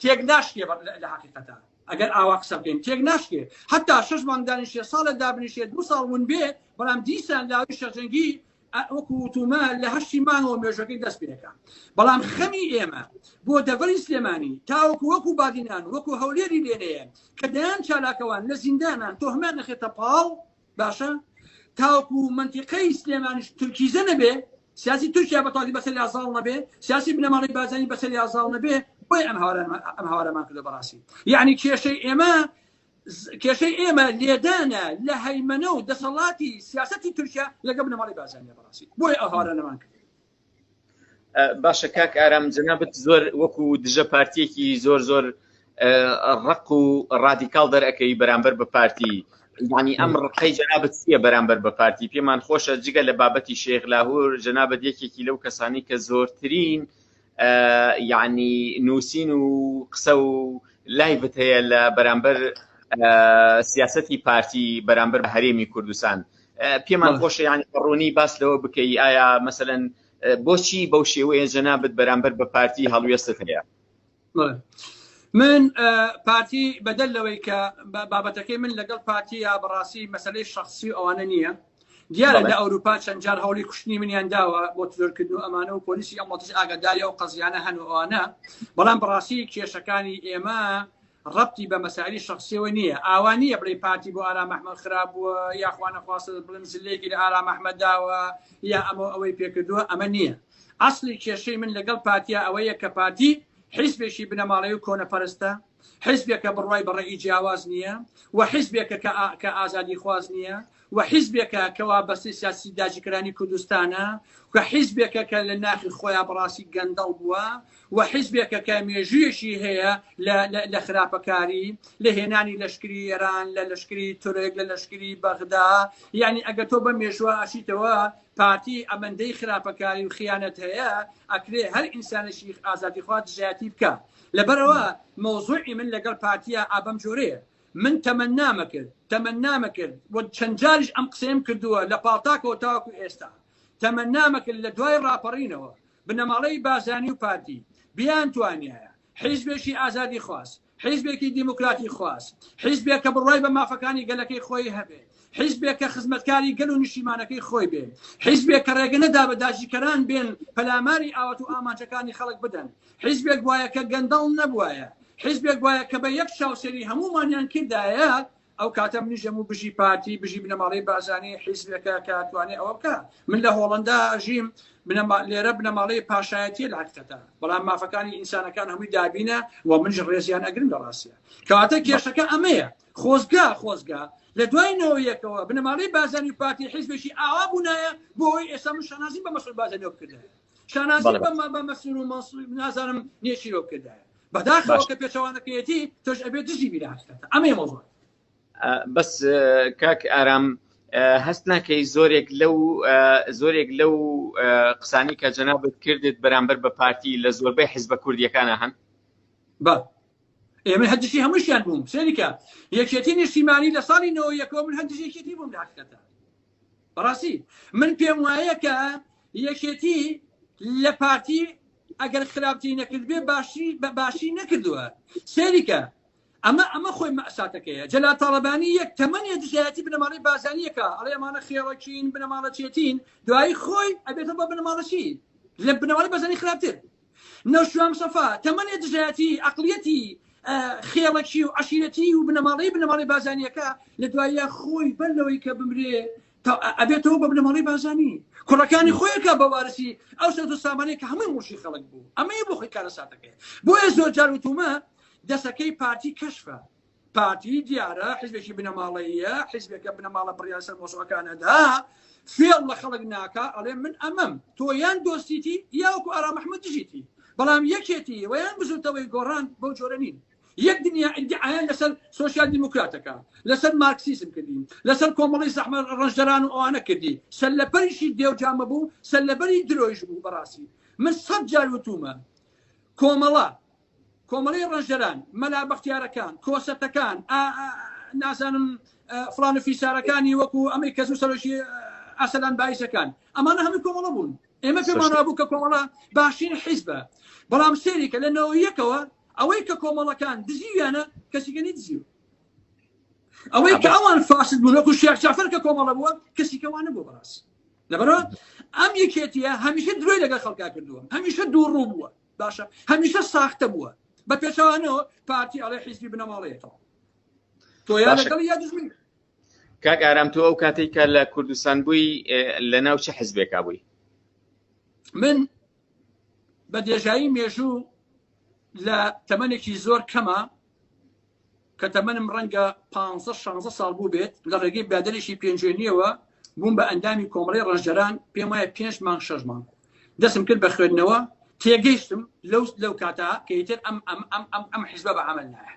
تێک ناشکێ لە حقیقەتە ئەگەر ئاوا قسە بکەین تێک ناشکێ حتا شش مانگ دانیشێ ساڵە دابنیشێ دو ساڵ ون بێ بەڵام دیسان لاوی شەرجەنگی وەکو وتومە لە هەشتی مانگەوە مێژەکەی دەست پێەکە بەڵام خەمی ئێمە بۆ دەڤەری سلێمانی تاوەکو وەکو بادینان وەکو هەولێری لێنەیە کە دەیان چالاکەوان لە زیندانان تۆهمان نەخێتە پاڵ باشە تاوەکو منتیقەی سلێمانیش تورکیزە نەبێ سیاسی تورکیا بە تەواوی بەسەر یازاڵ نەبێ سیاسی بنەماڵەی بارزانی بەسەر یازاڵ نەبێ بۆیە ئەم هاوارانمان ئەم هاوارەمان کردو بەڕاستی یعنی کێشەی ئێمە کێشەی ئێمە لێدانە لە هەیمەنە و دەسەڵاتی سیاستی تورکیا لەگە بنەماڵەی بارزانیە بەڕاستی بۆیە ئەو هاوارانەمان کرد. باشە کاک ئارام جەنابت زۆر وەکو دژە پارتیەکی زۆر زۆر ڕق و ڕادیکاڵ دەرەکەی بەرامبەر بە پارتی یعنی ئەم ڕقەی جەنابت چییە بەرامبەر بە پارتی؟ پێمان خۆشە جگە لە بابەتی شێخ لاهور جەنابت یەکێکی لەو کەسانی کە زۆرترین یعنی نووسین و قسە و live ت هەیە لە بەرامبەر سیاستی پارتی بەرامبەر بە هەرێمی کوردستان پێمان خۆشە یعنی ڕوونی باس لەوە بکەی ئایا مەسەلەن بۆچی بەو شێوەیە جەنابت بەرامبەر بە پارتی هەڵوێستت هەیە؟ من پارتی بەدەر لەوەی کە بابەتەکەی من لەگەڵ پارتی یا بەڕاستی مەسلەی شخصی و ئەوانە نییە دیارە لە ئەوروپا چەند جار هەوڵی کوشتنی منیان داوە بۆ ترۆرکردن و ئەمانە و پۆلیسی ئەم وڵاتیش ئاگاداری ئەو قەزیانە هەن و ئەوانە بەڵام بەڕاستی کێشەکانی ئێمە ڕەبتی بە مەسائلی شخصیەوە نییە ئاوا نییە بڵێ پارتی بۆ ئارام ئەحمەد خراپ بووە یاخوا نەخواستە بڵێم زلەیەکی لە ئارام ئەحمەد داوە یا ئەمە ئەوەی پێکردووە ئەمە نییە ئەسلی کێشەی من لەگەڵ پارتیا ئەوەیە کە پارتی حیزبێکی بنەماڵەی و کۆنەپەرستە، حیزبێکە بڕوای بە ڕەئی جیاواز نییە و حیزبێکە کە کە ئازادیخواز نییە و حیزبێکە کە وابەستەی سیاسی داگیرکەرانی کوردستانە و حیزبێکە کە لە ناخی خۆیا بەڕاستی گەندەڵ بووە و حیزبێکە کە مێژوویەکی هەیە لە لە خراپەکاری لە هێنانی لەشکری ئێران لە لەشکری تورک لە لەشکری بەغدا یعنی ئەگەر تۆ بە مێژووە ئەچیتەوە پارتی ئەمەندەی خراپەکاری و خیانەت هەیە ئەکرێ هەر ئینسانێکی ئازادیخواز دژایەتی بکا لەبەرئەوە مەوزوعی من لەگەڵ پارتیا ئا بەم جۆرەیە من تەمەنامە کرد تەمەنامە کرد و چەند جاریش ئەم قسەیەم کردووە لە پاڵتاکەوە تاوەکو ئێستا تەمەنامە کرد لە دوای ڕاپەڕینەوە بنەماڵەی بارزانی و پارتی بیانتوانیایە حیزبێکی ئازادیخواز حیزبێکی دیموکراتی خواز، حیزبێک کە بڕوای بە مافەکانی گەلەکەی خۆی هەبێ، حیزبێک کە خزمەتکاری گەل و نیشتیمانەکەی خۆی بێ، حیزبێک کە ڕێگە نەدا بە داگیرکەران بێن پەلاماری ئاوات و ئامانجەکانی خەڵک بدەن، حیزبێک بوایە کە گەندەڵ نەبوایە، حیزبێک بوایە کە بە یەک چاو سەیری هەموومانیان کردایە، ئەو کاتە منیش دەموو بژی پارتی بژی بنەماڵەی بارزانی حیزبێکە کە توانێ ئەوە بکا من لە هۆڵندا ئەژیم لێرە بنەماڵەی پاشایەتیە لە حقیقەتە بەڵام مافەکانی ئینسانەکان هەمووی دابینە و منش ڕێزیان ئەگرم لە ڕاستە کەواتە کێشەکە ئەمەیە خۆزگا خۆزگا لە دوای نەوەیەکەوە بنەماڵەی بارزانی و پارتی حیزبێکی ئاوا بوونایە بۆ ئەوەی ئێستا من شانازی بە مەسعود بارزانیەوە بکردایە شانازی بە مەسرور و مەنسوور نازانم نێچیرەوە بکردایە بەداخەوە کە پێچەوانەکەیەتی تۆش ئەبێت دژی بی لە حەقیقەتە ئەمەیە مەوزوع. بەس کاک ئارام هەست ناکەی زۆرێک لەو زۆرێک لەو قسانی کە جەنابت کردت بەرامبەر بە پارتی لە زۆربەی حزبە کوردیەکانە هەن؟ بە ئێمە هەر دژی هەمووشیان بووم سێریکە یەکێتی نیشتیمانی لە ساڵی نەوە یەکەوە من هەر دژی یەکێتی بووم لە حەقیقەتە بەڕاستی من پێم وایە کە یەکێتی لە پارتی. ئەگەر خراپتری نەکردبێ باشی بە باشی نەکردووە سێریکە ئەمە ئەمە خۆی مەساتەکەیە جەلال تاڵەبانی یەک تەمەنیە دژایەتی بنەماڵەی بازانیەکە ئەڵێ ئەمانە خێڵەکین بنەماڵەچێتین دوایی خۆی ئەبێتەوە بە بنەماڵەچی لە بنەماڵەی بازانی خراپتر نەوشیروان مستەفا تەمەنێ دژایەتی عەقڵیەتی خێڵەکی و عەشیرەتی و بنەماڵەی بنەماڵەی بازانیەکە لە دواییە خۆی بەر لەوەی کە بمرێ ئەبێتەوە بە بنەماڵەی بازانی کوڕەکانی خۆیەکە بە وارسی ئەو سەرت و سامانەی کە هەمووی موڵکی خەڵک بوو ئەمەیە بۆ خۆی کارەساتەکەی بۆیە زۆر جار وتومە دەسەکەی پارتی کەشفە پارتی دیارە حزبێکی بنەماڵەیە حزبێکە بنەماڵە بڕیار سەر مۆزوعەکانەدا فێڵ لە خەڵک ناکا ئەڵێ من ئەمەم تۆ یان دۆستیتی یاوەکو ئارام ئەحمەد دژیتی بەڵام یەکێتی ویان بزوتەوەی گۆڕان بەو جۆرە نین یەک دنیا ئیدعایان لەسەر سۆسیال دیموکراتەکە لەسەر مارکسیزم کردی لەسەر کۆمەڵی زەحمە ڕەنجدەران و ئەوانە کردی سەر لەپەریشی دێوجامە بوو سەر لەبەری درۆیش بوو بەڕاستی من سەد جار وتومە کۆمەڵە کۆمەڵەی ڕەنجدەران، مەلا بەختیارەکان، کۆسەتەکان، نازانم فڵان و فیسارەکانی وەکو ئەمەی کەس و سەرۆکی ئەسەلان بایسەکان ئەمانە هەمووی کۆمەڵە بوون ئێمە پێمان وابوو کە کۆمەڵە باشترین حیزبە بەڵام سێری کە لە نەوە یەکەوە ئەوەی کە کۆمەڵەکان دزیویانە کەسیکە نەدزیوە ئەوەی کە ئەوان فاسد بوون وەکو شێخ جەعفەر کە کۆمەڵە بووە کەسی کەوانە بووە بەڕاستی لەبەرەوە ئەم یەکێتیە هەمیشە درۆی لەگەڵ خەڵکا کردووە هەمیشە دووڕوو بووە باشە هەمیشە ساختە بووە بە پێچەوانەوە پارتی ئەڵێ حیزبی بنەماڵەیەتەوە تۆ یا لەگەڵ یا دژمن کاک ئارام تۆ ئەو کاتێک کە لە کوردستان بووی لە ناو چه حزبێکا بووی من بە درێژایی مێژوو لە تەمەنێکی زۆر کەمە کە تەمەنم ڕەنگە پانزە شانزە ساڵ بووبێت لە ڕێگەی برادەرێکی پێنجوێنیەوە بووم بە ئەندامی کۆمەڵەی ڕەنجدەران پێم وایە پێنج مانگ شەش مانگ دەستم کرد بە خوێندنەوە تێگەیشتم لەو لەو کاتە کە ئیتر ئەم ئەم ئەم ئەم ئەم حیزبە بە عەمەل نایە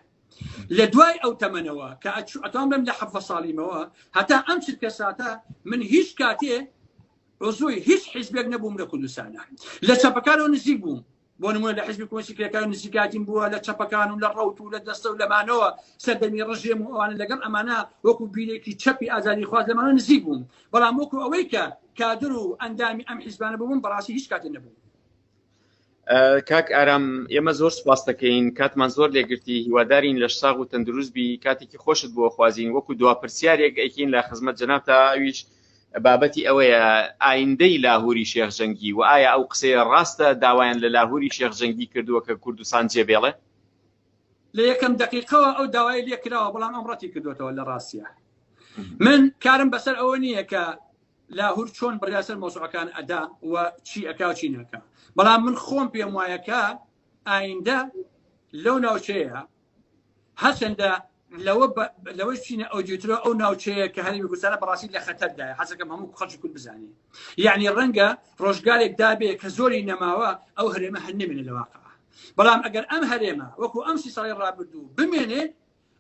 لە دوای ئەو تەمەنەوە کە ئەتوان بم لە حەڤدە ساڵیمەوە هەتا ئەم چرکە ساتە من هیچ کاتێ عزوی هیچ حیزبێک نەبووم لە کوردستانە لە چەپەکانەوە نزیک بووم بۆ نمونە لە حزبی کۆمۆنیستی کرێکار نزیکاتیم بووە لە چەپەکان و لە ڕەوت و لە دەستە و لەمانەوە سەردەمی ڕژێم و ئەوانە لەگەڵ ئەمانە وەکو بیرێکی چەپی ئازادی خواز لەمانە نزیک بووم بەڵام وەکو ئەوەی کە کادر و ئەندامی ئەم حیزبانە بووم بەڕاستی هیچ کاتێ نەبووم. کاک ئارام ئێمە زۆر سپاس دەکەین کاتمان زۆر لێگرتی هیوادارین لەش ساغ و تەندروست بی کاتێکی خۆشت بۆ خوازین وەکو دوا پرسیارێک ئەیکەین لە خزمەت جەنابتا ئەویش بابەتی ئەوەیە ئایندەی لاهوری شێخ جەنگی و ئایا ئەو قسەیە ڕاستە داوایان لە لاهوری شێخ جەنگی کردووە کە کوردستان جێبێڵێ؟ لە یەکەم دەقیقەوە ئەو داوای لێ کراوە بەڵام ئەم ڕەتی کردوێتەوە لە ڕاستە من کارم بەسەر ئەوە نییە کە لاهور چۆن بڕیار سەر مۆزوعەکان ئەدا و چی ئەکا و چی ناکا بەڵام من خۆم پێم وایە کە ئایندە لەو ناوچەیە هەرچەندە لەوە لەوەی چینە ئەو دیترە ئەو ناوچەیە کە هەرێمی کوردستانە بەڕاستی لە خەتەردایە حەزەکەم هەموو خەڵکی کورد بزانێ یعنی ڕەنگە ڕۆژگارێک دابێ کە زۆری نەماوە ئەو هەرێمە هەر نمێنێ لە واقع بەڵام ئەگەر ئەم هەرێمە وەکو ئەم سی ساڵی ڕابردوو بمێنێ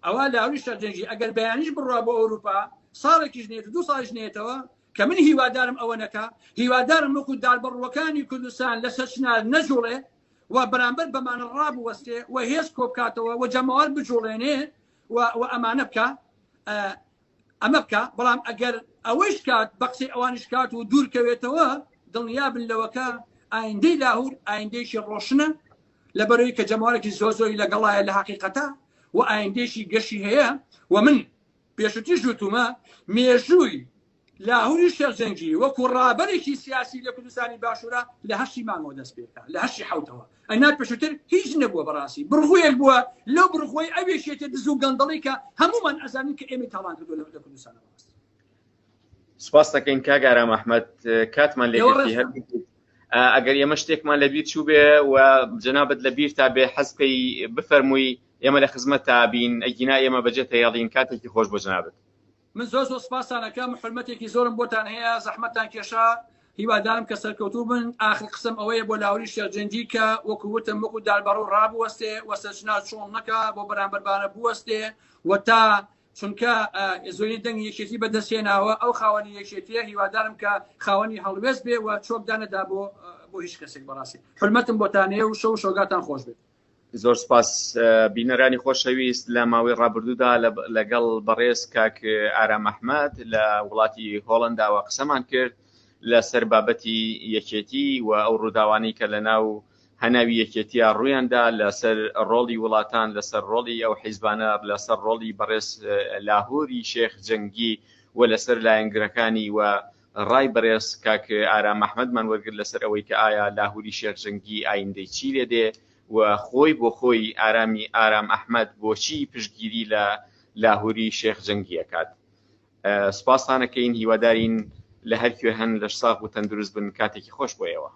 ئەوا لاوری شەرجەنگی ئەگەر بەیانیش بڕوا بۆ ئەوروپا ساڵێکیش نێت و دوو ساڵیش نێتەوە کە من هیوادارم ئەوە نەکا هیوادارم وەکو داربەڕووەکانی کوردستان لەسەر چنار نەجوڵێ و بەرامبەر بەمانە ڕابوەستێ و هێز کۆبکاتەوە و جەماوەر بجوڵێنێ و و ئەمانە بکە ئەمە بکە بەڵام ئەگەر ئەوەیش کات بە قسەی ئەوانیش کات و دوور کەوێتەوە دڵنیابن لەوەکە ئایندەی لاهور ئایندەیەکی ڕۆشنە لەبەرەوەی کە جەماوەرێکی زۆر زۆری لەگەڵایە لە حەقیقەتە و ئایندەیەکی گەشی هەیە و من پێشوتیش وتومە مێژووی لاهوری شێخ جەنگی وەکو ڕابەرێکی سیاسی لە کوردستانی باشوورە لە هەشتی مانگەوە دەست پێکا لە هەشتی حوتەوە ئەنا پێشووتر هیچ نەبووە بەڕاستی بڕغویەک بووە لەو بڕغۆی ئەوێشێتە دز و گەندەڵی کە هەمومان ئەزانین کە ئێمەی تاڵان کردووە لە کوردستانە بەڕاستی سپاس دەکەین کاک ئارام ئەحمەد کاتمان لێگرتی هەر ئەگەر ئێمە شتێکمان لەبیر چوو بێ و جەنابت لە بیر تا بێ حەز بکەی بفەرمووی ئێمە لە خزمەت تا بین ئەگینا ئێمە بەجێ تەیەڵین کاتێکی خۆش بۆ جەنابت. من زۆر زۆر سپاستان ئەکەم حورمەتێکی زۆرم بۆتان هەیە زەحمەتتان کێشا هیوادارم کە سەرکەوتوو بن ئاخر قسەم ئەوەیە بۆ لاوری شێرجەنگی کە وەکو وتم وەکو داربەڕوو ڕابوەستێ و سەرچنار چۆڵ نەکا بۆ بەرامبەربانە بوەستێ و تا چونکە زۆری دەنگی یەکێتی بەدەستهێناوە ئەو خاوەنی یەکێتیە هیوادارم کە خاوەنی هەڵوێست بێ و چۆک دانەدا بۆ بۆ هیچ کەسێک بەڕاستی حرمەتم بۆتان هەیە و شەو شۆگاتان خۆش بێت. زۆر سپاس بینەرانی خۆشەویست لە ماوەی ڕابردوودا لەگەڵ بەڕێز کاک ئارام ئەحمەد لە وڵاتی هۆڵنداوە قسەمان کرد لەسەر بابەتی یەکێتی و ئەو ڕووداوانەی کە لە ناو. هەناوی یەکێتیە ڕوویاندا لەسەر ڕۆڵی وڵاتان، لەسەر ڕۆڵی ئەو حیزبانە، لەسەر ڕۆڵی بەڕێز لاهوری شێخ جەنگی و لەسەر لایەنگرەکانی و ڕای بەڕێز کاک ئارام ئەحمەدمان وەرگرت لەسەر ئەوەی کە ئایا لاهوری شێخ جەنگی ئایندەی چی لێ دێ و خۆی بۆ خۆی ئارامی ئارام ئەحمەد بۆچی پشتگیری لە لاهوری شێخ جەنگی ئەکات. سوپاستان ئەکەین هیوادارین لە هەر کوێ هەن لەش ساغ و تەندروست بن کاتێکی خۆش بۆ ئێوە.